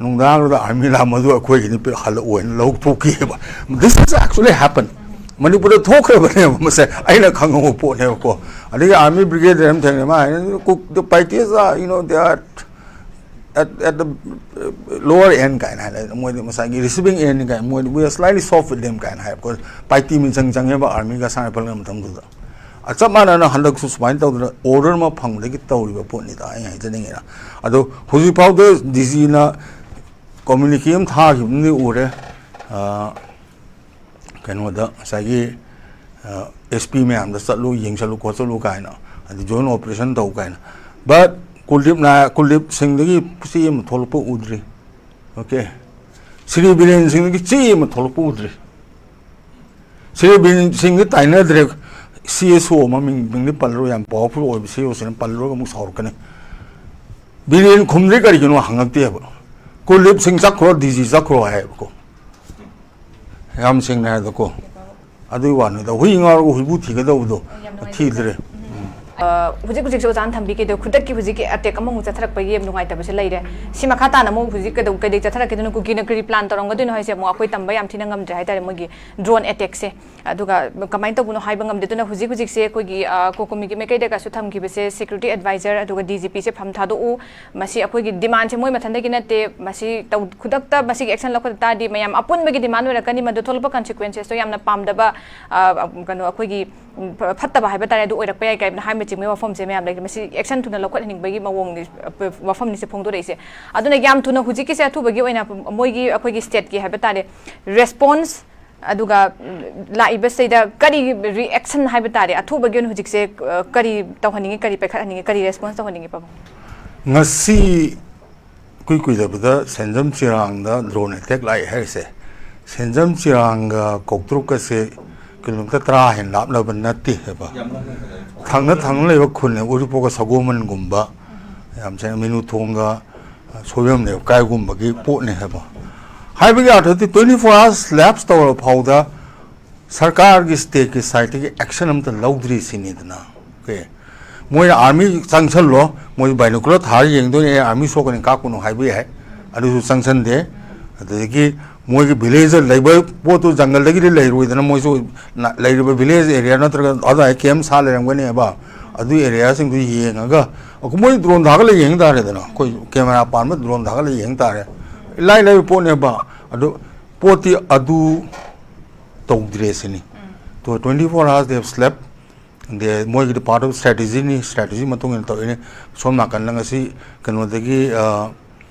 ꯅꯨꯡꯗꯥꯡꯗꯨꯗ ꯑꯥꯔꯃꯤꯅ "ꯃꯗꯨ ꯑꯩꯈꯣꯏꯒꯤꯅꯤ, ꯄꯤ-, ꯍꯜꯂꯛꯑꯣꯅ ꯂꯧꯊꯣꯛꯈꯤꯑꯕ꯫ This is actually happen. ꯃꯅꯤꯄꯨꯔꯗ ꯊꯣꯛꯈ꯭ꯔꯕꯅꯦꯕ, ꯃꯁꯦ ꯑꯩꯅ ꯈꯪꯍꯧꯕ ꯄꯣꯠꯅꯦꯕꯀꯣ꯫ ꯑꯗꯒꯤ ꯑꯥꯔꯃꯤ ꯕ꯭ꯔꯤꯒꯦꯗꯤꯌꯔ ꯑꯃ ꯊꯦꯡꯅꯩ, ꯃꯥ ꯍꯥꯏꯅ, "Cook, the Paiteas are, you know, they are at, at the, uh, lower end" ꯀꯥꯏꯅ ꯍꯥꯏꯔꯦ꯫ "ꯃꯣꯏꯗꯤ ꯃꯁꯥꯒꯤ receiving end" ꯀꯥꯏꯅ, "ꯃꯣꯏꯗꯤ we are slightly soft with them" ꯀꯥꯏꯅ ꯍꯥꯏꯕꯀꯣ꯫ ꯄꯥꯏꯇꯤ ꯃꯤꯆꯪ ꯆꯪꯉꯦꯕ ꯑꯥꯔꯃꯤꯒ ꯑꯁꯥꯝ ꯔꯥꯏꯐꯜꯒ ꯃꯇꯝꯗꯨꯗ꯫ ꯑ, ꯆꯞ ꯃꯥꯟꯅꯅ ꯍꯟꯗꯛꯁꯨ ꯁꯨꯃꯥꯏꯅ ꯇꯧꯗꯅ ꯑꯣꯔꯗꯔ ꯑꯃ ꯐꯪꯕꯗꯒꯤ ꯇꯧꯔꯤꯕ ꯄꯣꯠꯅꯤꯗ ꯑꯩ ꯍꯥꯏꯖꯅꯤꯡꯉꯤꯅ꯫ ꯑꯗꯣ ꯍꯧꯖꯤꯛꯐꯥꯎꯗ ꯗꯤ ꯖꯤꯅ ꯀꯝꯃ꯭ꯌꯨꯅꯤꯀꯦ ꯑꯃ ꯊꯥꯈꯤꯕ ꯑꯃꯗꯤ ꯎꯔꯦ, ꯑ, ꯀꯩꯅꯣꯗ ꯉꯁꯥꯏꯒꯤ, ꯑ, ꯑꯦꯁ ꯄꯤ ꯃꯌꯥꯝꯗ ꯆꯠꯂꯨ, ꯌꯦꯡꯁꯜꯂꯨ ꯈꯣꯠꯆꯜꯂꯨ ꯀꯥꯏꯅ, ꯑꯗꯩ ꯖꯣꯏꯟ ꯑꯣꯄꯔꯦꯁꯟ ꯇꯧ ꯀꯥꯏꯅ꯫ But ꯀꯨꯜꯗꯤꯞ ꯅꯥ-, ꯀꯨꯜꯗꯤꯞ ꯁꯤꯡꯗꯒꯤ ꯆꯦ ꯑꯃ ꯊꯣꯛꯂꯛꯄ ꯎꯗ꯭ꯔꯤ꯫ Okay? ꯁ꯭ꯔꯤ ꯕꯤꯔꯦꯟ ꯁꯤꯡꯗꯒꯤ ꯆꯦ ꯑꯃ ꯊꯣꯛꯂꯛꯄ ꯎꯗ꯭ꯔꯤ꯫ ꯁ꯭ꯔꯤ ꯕꯤꯔꯦꯟ ꯁꯤꯡꯗꯤ ꯇꯥꯏꯅꯗ꯭ꯔꯦ꯫ ꯁꯤ ꯑꯦꯁ ꯑꯣ ꯑꯃ ꯃꯤꯡ, ꯃꯤꯡꯗꯤ ꯄꯜꯂꯔꯣꯏ, ꯌꯥꯝ ꯄꯥꯋꯔꯐꯨꯜ ꯑꯣꯏꯕ ꯁꯤ ꯑꯦꯁ ꯑꯣꯁꯤꯅ ꯄꯜꯂꯨꯔꯒ ꯑꯃꯨꯛ ꯁꯥꯎꯔꯛꯀꯅꯤ꯫ ꯕꯤꯔꯦꯟ ꯈꯨꯝꯗ꯭ꯔꯤ ꯀꯔꯤꯒꯤꯅꯣ ꯍꯪꯉꯛꯇꯦꯕ꯫ "ꯀꯨꯜꯗꯤꯞ ꯁꯤꯡ ꯆꯠꯈ꯭ꯔꯣ, ꯗꯤ ꯖꯤ ꯆꯠꯈ꯭ꯔꯣ" ꯍꯥꯏꯌꯦꯕꯀꯣ꯫ ꯌꯥꯝ ꯁꯦꯡꯅ ꯍꯥꯏꯔꯗꯀꯣ꯫ ꯑꯗꯨꯒꯤ ꯋꯥꯅꯤꯗ, ꯍꯨꯏ ꯉꯥꯎꯔꯒ ꯍꯨꯏꯕꯨ ꯊꯤꯒꯗꯧꯕꯗꯣ ꯌꯥꯝ ꯅꯨꯡꯉꯥꯏꯖꯔꯦ꯫ ꯊꯤꯗ꯭ꯔꯦ꯫ ꯎꯝ꯫ ꯑ, ꯍꯧꯖꯤꯛ ꯍꯧꯖꯤꯛꯁꯨ ꯑꯣꯖꯥꯅ ꯊꯝꯕꯤꯈꯤꯗꯣ ꯈꯨꯗꯛꯀꯤ ꯍꯧꯖꯤꯛꯀꯤ ꯑꯦꯇꯦꯛ ꯑꯃꯃꯨꯛ ꯆꯠꯊꯔꯛꯄꯒꯤ ꯌꯥꯝ ꯅꯨꯡꯉꯥꯏꯇꯕꯁꯦ ꯂꯩꯔꯦ꯫ ꯁꯤ ꯃꯈꯥ ꯇꯥꯅ ꯑꯃꯨꯛ ꯍꯧꯖꯤꯛ ꯀꯩꯗꯧ-, ꯀꯩꯗꯩ ꯆꯠꯊꯔꯛꯀꯗꯣꯏꯅꯣ, ꯀꯨꯀꯤꯅ ꯀꯔꯤ ꯄ꯭ꯂꯥꯟ ꯇꯧꯔꯝꯒꯗꯣꯏꯅꯣ ꯍꯥꯏꯁꯦ ꯑꯃꯨꯛ ꯑꯩꯈꯣꯏ ꯇꯝꯕ ꯌꯥꯝ ꯊꯤꯅ ꯉꯝꯗ꯭ꯔꯦ ꯍꯥꯏꯇꯥꯔꯦ꯫ ꯃꯣꯏꯒꯤ ꯗ꯭ꯔꯣꯟ ꯑꯦꯇꯦꯛꯁꯦ ꯑꯗꯨꯒ ꯀꯃꯥꯏꯅ ꯇꯧꯕꯅꯣ ꯍꯥꯏꯕ ꯉꯝꯗꯦ꯫ ꯑꯗꯨꯅ ꯍꯧꯖꯤꯛ ꯍꯧꯖꯤꯛꯁꯦ ꯑꯩꯈꯣꯏꯒꯤ, ꯑ, ꯀꯣꯀꯣꯃꯤꯒꯤ ꯃꯥꯏꯀꯩꯗꯒꯁꯨ ꯊꯝꯈꯤꯕꯁꯦ ꯁꯦꯀ꯭ꯌꯨꯔꯤꯇꯤ ꯑꯦꯗꯚꯥꯏꯖꯔ ꯑꯗꯨꯒ ꯗꯤ ꯖꯤ ꯄꯤꯁꯦ ꯐꯝ ꯊꯥꯗꯣꯛꯎ, ꯃꯁꯤ ꯑꯩꯈꯣꯏꯒꯤ ꯗꯤꯃꯥꯟꯁꯦ ꯃꯣꯏ ꯃꯊꯟꯗꯒꯤ ꯅꯠꯇꯦ, ꯃꯁꯤ ꯇꯧ-, ꯈꯨꯗꯛꯇ ꯃꯁꯤꯒꯤ ꯑꯦꯛꯁꯟ ꯂꯧꯈꯠ ꯇꯥꯔꯗꯤ ꯃꯌꯥꯝ ꯑꯄꯨꯟꯕꯒꯤ ꯗꯤꯃꯥꯟ ꯑꯣꯏꯔꯛꯀꯅꯤ, ꯃꯗꯨ ꯊꯣꯛꯂꯛꯄ ꯀꯟꯁꯤꯀ꯭ꯋꯦꯟꯁꯦꯁꯇꯣ ꯌꯥꯝꯅ ꯄꯥꯝꯗꯕ, ꯑ, ꯀꯩꯅꯣ, ꯑꯩꯈꯣꯏꯒꯤ, ꯎꯝ, ꯐ-, ꯐꯠꯇꯕ ꯍꯥꯏꯕ ꯇꯥꯔꯦ, ꯑꯗꯨ ꯑꯣꯏꯔꯛꯄ ꯌꯥꯏ ꯀꯥꯏꯅ ꯍꯥꯏꯕꯅꯆꯤꯡꯕꯒꯤ ꯋꯥꯐꯝꯁꯦ ꯃꯌꯥꯝ ꯂꯩꯔꯤ꯫ ꯃꯁꯤ ꯑꯦꯛꯁꯟ ꯊꯨꯅ ꯂꯧꯈꯠꯍꯟꯅꯤꯡꯕꯒꯤ ꯃꯑꯣꯡꯅꯤ, ꯑ, ꯋꯥꯐꯝꯅꯤꯁꯦ ꯐꯣꯡꯗꯣꯔꯛꯏꯁꯦ꯫ ꯑꯗꯨꯅ ꯌꯥꯝ ꯊꯨꯅ ꯍꯧꯖꯤꯛꯀꯤꯁꯦ ꯑꯊꯨꯕꯒꯤ ꯑꯣꯏꯅ ꯃꯣꯏꯒꯤ, ꯑꯩꯈꯣꯏꯒꯤ ꯁ꯭ꯇꯦꯠꯀꯤ ꯍꯥꯏꯕ ꯇꯥꯔꯦ, ꯔꯦꯁꯄꯣꯟꯁ ꯑꯗꯨꯒ, ꯎꯝ, ꯂꯥꯛꯏꯕꯁꯤꯗ ꯀꯔꯤ ꯔꯤꯑꯦꯛꯁꯟ ꯍꯥꯏꯕ ꯇꯥꯔꯦ, ꯑꯊꯨꯕꯒꯤ ꯑꯣꯏꯅ ꯍꯧꯖꯤꯛꯁꯦ, ꯑ, ꯀꯔꯤ ꯇꯧꯍꯟꯅꯤꯡꯉꯤ, ꯀꯔꯤ ꯄꯥꯏꯈꯠꯍꯟꯅꯤꯡꯉꯤ, ꯀꯔꯤ ꯔꯦꯁꯄꯣꯟꯁ ꯇꯧꯍꯟꯅꯤꯡꯉꯤ, ꯄꯥꯕꯨꯡ? ꯉꯁꯤ ꯏꯀꯨꯏ ꯀꯨꯏꯗꯕꯗ ꯁꯦꯟꯖꯝ ꯆꯤꯔꯥꯡꯗ ꯗ꯭ꯔꯣꯟ ꯑꯦꯇꯦꯛ ꯂꯥꯛꯑꯦ ꯍꯥꯏꯔꯤꯁꯦ, ꯁꯦꯟꯖꯝ ꯆꯤꯔꯥꯡꯒ ꯀꯧꯇ꯭ꯔꯨꯛꯀꯁꯦ ꯀꯤꯂꯣꯃꯤꯇꯔ ꯇꯔꯥ ꯍꯦꯟꯅ ꯂꯥꯞꯅꯕ ꯅꯠꯇꯦ ꯍꯥꯏꯕ꯫ ꯊꯪꯅ ꯊꯪꯅ ꯂꯩꯕ ꯈꯨꯟꯅꯦ, ꯎꯔꯤꯄꯣꯛꯀ ꯁꯒꯣꯜꯕꯟꯒꯨꯝꯕ, ꯌꯥꯝ ꯆꯦ-, ꯃꯤꯅꯨꯊꯣꯡꯒ, ꯑ, ꯁꯣꯏꯕꯝ ꯂꯩꯀꯥꯏꯒꯨꯝꯕꯒꯤ ꯄꯣꯠꯅꯦ ꯍꯥꯏꯕ꯫ ꯍꯥꯏꯕꯒꯤ ꯑꯥꯔꯊꯗꯤ twenty four hours lapse ꯇꯧꯔ ꯐꯥꯎꯗ ꯁꯔꯀꯥꯔꯒꯤ ꯁ꯭ꯇꯦꯠꯀꯤ ꯁꯥꯏꯠꯇꯒꯤ ꯑꯦꯛꯁꯟ ꯑꯝꯇ ꯂꯧꯗ꯭ꯔꯤ ꯁꯤꯅꯤꯗꯅ꯫ ꯑꯣꯀꯦ, ꯃꯣꯏꯅ ꯑꯥꯔꯃꯤ ꯆꯪꯁꯜꯂꯣ, ꯃꯣꯏ ꯕꯥꯏꯅꯣꯀꯨꯂꯔ ꯊꯥꯔ ꯌꯦꯡꯗꯣꯏꯅꯦ, ꯑꯥꯔꯃꯤ ꯁꯣꯛꯀꯅꯤ ꯀꯥꯞꯀꯅꯨ ꯍꯥꯏꯕ ꯌꯥꯏ, ꯑꯗꯨꯁꯨ ꯆꯪꯁꯟꯗꯦ꯫ ꯑꯗꯨꯗꯒꯤ ꯃꯣꯏꯒꯤ ꯚꯤꯂꯦꯖꯇ ꯂꯩꯕ ꯄꯣꯠꯇꯨ ꯖꯪꯒꯜꯗꯒꯤꯗꯤ ꯂꯩꯔꯣꯏꯗꯅ, ꯃꯣꯏꯁꯨ ꯅ-, ꯂꯩꯔꯤꯕ ꯚꯤꯂꯦꯖ ꯑꯦꯔꯤꯌꯥ ꯅꯠꯇ꯭ꯔꯒ ꯑꯗꯨꯋꯥꯏ ꯀꯦꯝ ꯁꯥ ꯂꯩꯔꯝꯒꯅꯦꯕ, ꯑꯗꯨ ꯑꯦꯔꯤꯌꯥꯁꯤꯡꯗꯨ ꯌꯦꯡꯉꯒ ꯑꯩꯈꯣꯏ ꯃꯣꯏ ꯗ꯭ꯔꯣꯟ ꯊꯥꯒꯠꯂ ꯌꯦꯡ ꯇꯥꯔꯦꯗꯅ, ꯑꯩꯈꯣꯏ ꯀꯦꯃꯦꯔꯥ ꯄꯥꯟꯕ ꯗ꯭ꯔꯣꯟ ꯊꯥꯒꯠꯂ ꯌꯦꯡ ꯇꯥꯔꯦ꯫ ꯏꯂꯥꯏ ꯂꯥꯏꯕ ꯄꯣꯠꯅꯦꯕ꯫ ꯑꯗꯨ ꯄꯣꯠꯇꯤ ꯑꯗꯨ ꯇꯧꯗ꯭ꯔꯦ ꯁꯤꯅꯤ꯫ ꯇꯣ twenty four hours they have slept꯫ ꯑꯗꯩ ꯃꯣꯏꯒꯤꯗꯤ part of strategy ꯅꯤ, strategy ꯃꯇꯨꯡ ꯏꯟꯅ ꯇꯧꯔꯛꯏꯅꯤ꯫ ꯁꯣꯝ ꯅꯥꯀꯟꯗ ꯉꯁꯤ ꯀꯩꯅꯣꯗꯒꯤ, ꯑ,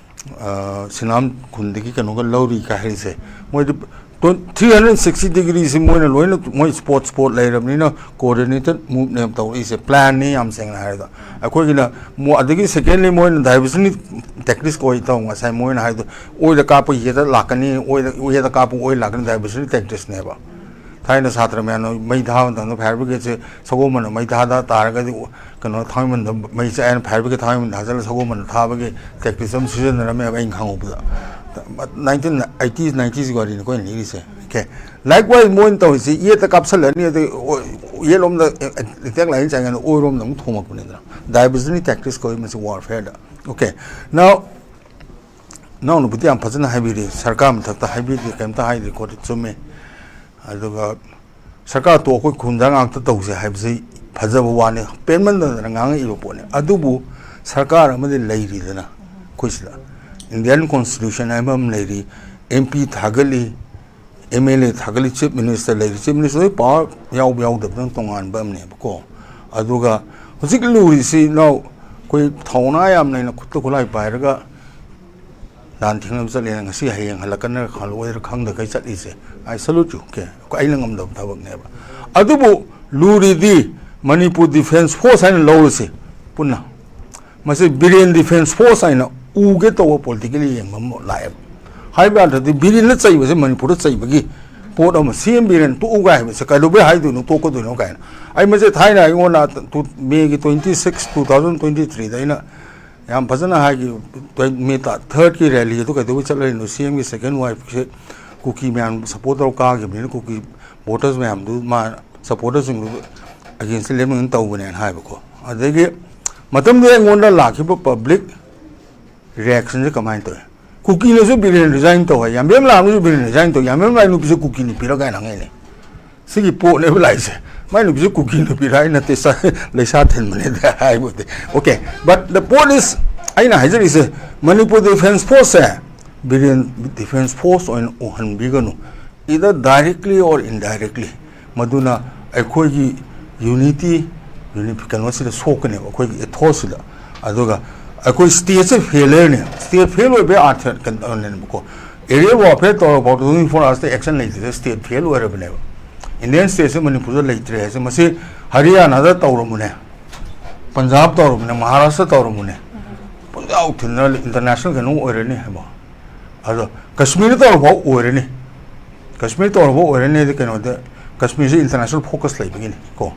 ꯑ, ꯁꯤꯅꯥꯝ ꯈꯨꯟꯗꯒꯤ ꯀꯩꯅꯣꯒ ꯂꯧꯔꯤ ꯀꯥꯏ ꯍꯥꯏꯔꯤꯁꯦ, ꯃꯣꯏꯗꯤ three hundred sixty degree ꯁꯤ ꯃꯣꯏꯅ ꯂꯣꯏꯅ, ꯃꯣꯏ ꯁ꯭ꯄꯣꯠ ꯁ꯭ꯄꯣꯠ ꯂꯩꯔꯕꯅꯤꯅ coordinated move ꯅꯦꯕ ꯇꯧꯔꯛꯏꯁꯦ, plan ꯅꯤ ꯌꯥꯝ ꯁꯦꯡꯅ ꯍꯥꯏꯔꯗ꯫ ꯑꯩꯈꯣꯏꯒꯤꯅ ꯃꯣ-, ꯑꯗꯒꯤ secondly ꯃꯣꯏꯅ diversion tactics ꯑꯣꯏ ꯇꯧ, ꯉꯁꯥꯏ ꯃꯣꯏꯅ ꯍꯥꯏꯕꯗꯣ, ꯑꯣꯏꯗ ꯀꯥꯞꯄ ꯌꯦꯠꯇ ꯂꯥꯛꯀꯅꯤ, ꯑꯣꯏꯗ, ꯌꯦꯠꯇ ꯀꯥꯞꯄ ꯑꯣꯏ ꯂꯥꯛꯀꯅꯤ, diversion tactics ꯅꯦꯕ꯫ ꯊꯥꯏꯅ ꯁꯥꯇ꯭ꯔ ꯃꯌꯥꯝꯅ ꯃꯩ ꯊꯥꯕ ꯃꯇꯝꯗ fire brigade ꯁꯦ ꯁꯒꯣꯜꯕꯟꯗ ꯃꯩ ꯊꯥꯗ ꯇꯥꯔꯒꯗꯤ, ꯀꯩꯅꯣ, ꯊꯥꯡꯃꯩꯕꯟꯗ ꯃꯩ ꯆꯥꯛꯑꯦꯅ fire brigade ꯊꯥꯡꯃꯩꯕꯟꯗ ꯊꯥꯖꯤꯜꯂ ꯁꯒꯣꯜꯕꯟꯗ ꯊꯥꯕꯒꯤ tactics ꯑꯃ ꯁꯤꯖꯤꯟꯅꯔꯝꯃꯦꯕ ꯑꯩꯅ ꯈꯪꯍꯧꯕꯗ꯫ Nineteen eighties, nineties ꯒꯤ ꯋꯥꯔꯤꯅꯤ ꯑꯩꯈꯣꯏꯅ ꯂꯤꯔꯤꯁꯦ꯫ Okay꯫ Likewise ꯃꯣꯏꯅ ꯇꯧꯔꯤꯁꯤ, ꯌꯦꯠꯇ ꯀꯥꯞꯁꯤꯜꯂꯅꯤ, ꯑꯗꯩ ꯑꯣ-, ꯌꯦꯠꯂꯣꯝꯗ ꯑꯦꯇꯦꯛ ꯂꯥꯏꯟ ꯆꯥꯏꯉꯩꯗ ꯑꯣꯏꯔꯣꯝꯗ ꯑꯃꯨꯛ ꯊꯣꯝꯃꯛꯄꯅꯤꯗꯅ꯫ Diversionary tactics ꯀꯧꯏ ꯃꯁꯤ warfare ꯗ꯫ Okay, now ꯏꯅꯥꯎꯅꯨꯄꯤꯗꯤ ꯌꯥꯝ ꯐꯖꯅ ꯍꯥꯏꯕꯤꯔꯤ, ꯁꯔꯀꯥꯔ ꯃꯊꯛꯇ ꯍꯥꯏꯕꯤꯗꯦ, ꯀꯩꯝꯇ ꯍꯥꯏꯗꯦ ꯈꯣꯠꯇꯦ, ꯆꯨꯝꯃꯦ꯫ ꯑꯗꯨꯒ ꯁꯔꯀꯥꯔ ꯇꯣ ꯑꯩꯈꯣꯏ ꯈꯨꯟꯗ ꯉꯥꯛꯇ ꯇꯧꯁꯦ ꯍꯥꯏꯕꯁꯤ ꯐꯖꯕ ꯋꯥꯅꯤ, ꯄꯦꯟꯃꯟꯗꯗꯅ ꯉꯥꯡꯉꯛꯏꯕ ꯄꯣꯠꯅꯤ꯫ ꯑꯗꯨꯕꯨ ꯁꯔꯀꯥꯔ ꯑꯃꯗꯤ ꯂꯩꯔꯤꯗꯅ ꯑꯩꯈꯣꯏ ꯁꯤꯗ, Indian Constitution ꯍꯥꯏꯕ ꯑꯃ ꯂꯩꯔꯤ, M P ꯊꯥꯒꯠꯂꯤ, M L A ꯊꯥꯒꯠꯂꯤ, Chief Minister ꯂꯩꯔꯤ, Chief Minister ꯍꯣꯏ power ꯌꯥꯎꯕ ꯌꯥꯎꯗꯕꯗꯨꯅ ꯇꯣꯉꯥꯟꯕ ꯑꯃꯅꯦꯕꯀꯣ꯫ ꯑꯗꯨꯒ ꯍꯧꯖꯤꯛ ꯂꯨꯔꯤꯁꯤ ꯏꯅꯥꯎ, ꯑꯩꯈꯣꯏ ꯊꯧꯅꯥ ꯌꯥꯝ ꯂꯩꯅ ꯈꯨꯠꯇ ꯈꯨꯠꯂꯥꯏ ꯄꯥꯏꯔꯒ ꯂꯥꯟ ꯊꯦꯡꯅꯕ ꯆꯠꯂꯦꯅ ꯉꯁꯤ ꯍꯌꯦꯡ ꯍꯜꯂꯛꯀꯅꯤꯔ ꯈꯜꯂꯛꯑꯣꯏꯗ꯭ꯔꯥ ꯈꯪꯗꯈꯩ ꯆꯠꯂꯤꯁꯦ, I salute you, okay, ꯑꯩꯅ ꯉꯝꯗꯕ ꯊꯕꯛꯅꯦꯕ꯫ ꯑꯗꯨꯕꯨ ꯂꯨꯔꯤꯗꯤ ꯃꯅꯤꯄꯨꯔ Defence Force ꯍꯥꯏꯅ ꯂꯧꯔꯁꯤ ꯄꯨꯟꯅ, ꯃꯁꯤ ꯕꯤꯔꯦꯟ Defence Force ꯍꯥꯏꯅ ꯎꯒꯦ ꯇꯧꯕ political ꯌꯦꯡꯕ ꯑꯃ ꯂꯥꯛꯑꯦꯕ꯫ ꯍꯥꯏꯕ ꯌꯥꯗ꯭ꯔꯗꯤ ꯕꯤꯔꯦꯟꯅ ꯆꯩꯕꯁꯦ ꯃꯅꯤꯄꯨꯔꯗ ꯆꯩꯕꯒꯤ ꯄꯣꯠ ꯑꯃ, ꯁꯤ ꯑꯦꯝ ꯕꯤꯔꯦꯟ ꯇꯣꯛꯎꯒ ꯍꯥꯏꯕꯁꯦ ꯀꯩꯗꯧꯕꯩ ꯍꯥꯏꯗꯣꯏꯅꯣ, ꯇꯣꯛꯀꯗꯣꯏꯅꯣ ꯀꯥꯏꯅ꯫ ꯑꯩ ꯃꯁꯦ ꯊꯥꯏꯅ ꯑꯩꯉꯣꯟꯗ ꯇꯨ-, May ꯒꯤ twenty six, two thousand twenty three ꯗ ꯑꯩꯅ ꯌꯥꯝ ꯐꯖꯅ ꯍꯥꯏꯈꯤ, May ꯇꯥ-, third ꯀꯤ rally ꯑꯗꯨ ꯀꯩꯗꯧꯕꯩ ꯆꯠꯂꯔꯤꯅꯣ? C M ꯒꯤ second wife ꯁꯦ ꯀꯨꯀꯤ ꯃꯌꯥꯝ support ꯇꯧꯔ ꯀꯥꯈꯤꯕꯅꯤꯅ, ꯀꯨꯀꯤ voters ꯃꯌꯥꯝꯗꯨ ꯃꯥ supporter ꯁꯤꯡꯗꯨ against ꯇ ꯂꯦꯞꯅꯕ ꯇꯧꯕꯅꯦꯅ ꯍꯥꯏꯕꯀꯣ꯫ ꯑꯗꯒꯤ ꯃꯇꯝꯗꯨꯗ ꯑꯩꯉꯣꯟꯗ ꯂꯥꯛꯈꯤꯕ public reaction ꯁꯦ ꯀꯃꯥꯏꯅ ꯇꯧꯏ? ꯀꯨꯀꯤꯅꯁꯨ ꯕꯤꯔꯦꯟ resign ꯇꯧ ꯍꯥꯏ, ꯌꯥꯝꯕꯦꯝ ꯂꯥꯡꯅꯁꯨ ꯕꯤꯔꯦꯟ resign ꯇꯧ, ꯌꯥꯝꯕꯦꯝ ꯂꯥꯡ ꯅꯨꯄꯤꯁꯦ ꯀꯨꯀꯤ ꯅꯨꯄꯤꯔ ꯀꯥꯏꯅ ꯍꯪꯉꯛꯏꯅꯦ꯫ ꯁꯤꯒꯤ ꯄꯣꯠꯅꯦꯕ ꯂꯥꯛꯏꯁꯦ꯫ ꯃꯥꯏ ꯅꯨꯄꯤꯁꯦ ꯀꯨꯀꯤ ꯅꯨꯄꯤꯔ ꯍꯥꯏ ꯅꯠꯇꯦ, ꯁꯥ-, ꯂꯩꯁꯥ ꯊꯤꯟꯕꯅꯦꯗ ꯍꯥꯏꯕꯗꯤ꯫ Okay, but the point is, ꯑꯩꯅ ꯍꯥꯏꯖꯔꯤꯁꯦ, ꯃꯅꯤꯄꯨꯔ Defence Force ꯁꯦ ꯕꯤꯔꯦꯟ Defence Force ꯑꯣꯏꯅ ꯎꯍꯟꯕꯤꯒꯅꯨ, either directly or indirectly꯫ ꯃꯗꯨꯅ ꯑꯩꯈꯣꯏꯒꯤ unity, uni-, ꯀꯩꯅꯣꯁꯤꯗ ꯁꯣꯛꯀꯅꯦꯕ, ꯑꯩꯈꯣꯏꯒꯤ ethos ꯁꯤꯗ꯫ ꯑꯗꯨꯒ ꯑꯩꯈꯣꯏ state ꯁꯦ failure ꯅꯦ꯫ State fail ꯑꯣꯏꯕꯒꯤ ꯑꯥꯔꯊ ꯀꯩꯅꯣꯅꯦꯕꯀꯣ꯫ Aerial warfare ꯇꯧꯔꯐꯥꯎ twenty four hours ꯇ action ꯂꯩꯇ꯭ꯔꯤꯗ state fail ꯑꯣꯏꯔꯕꯅꯦꯕ꯫ Indian state ꯁꯦ ꯃꯅꯤꯄꯨꯔꯗ ꯂꯩꯇ꯭ꯔꯦ ꯍꯥꯏꯁꯦ, ꯃꯁꯤ ꯍꯔꯤꯌꯥꯅꯥꯗ ꯇꯧꯔꯝꯃꯨꯅꯦ, ꯄꯟꯖꯥꯕ ꯇꯧꯔꯝꯃꯨꯅꯦ, ꯃꯍꯥꯔꯥꯁꯇ꯭ꯔ ꯇꯧꯔꯝꯃꯨꯅꯦ, ꯄꯨꯡꯌꯥꯎ ꯊꯤꯟꯅ international ꯀꯩꯅꯣ ꯑꯣꯏꯔꯅꯤ ꯍꯥꯏꯕ꯫ ꯑꯗꯣ ꯀꯁꯃꯤꯔꯗ ꯇꯧꯔꯐꯥꯎ ꯑꯣꯏꯔꯅꯤ, ꯀꯁꯃꯤꯔ ꯇꯧꯔꯐꯥꯎ ꯑꯣꯏꯔꯅꯤ ꯍꯥꯏꯗꯤ ꯀꯩꯅꯣꯗ, ꯀꯁꯃꯤꯔꯁꯦ international focus ꯂꯩꯕꯒꯤꯅꯤ ꯀꯣ꯫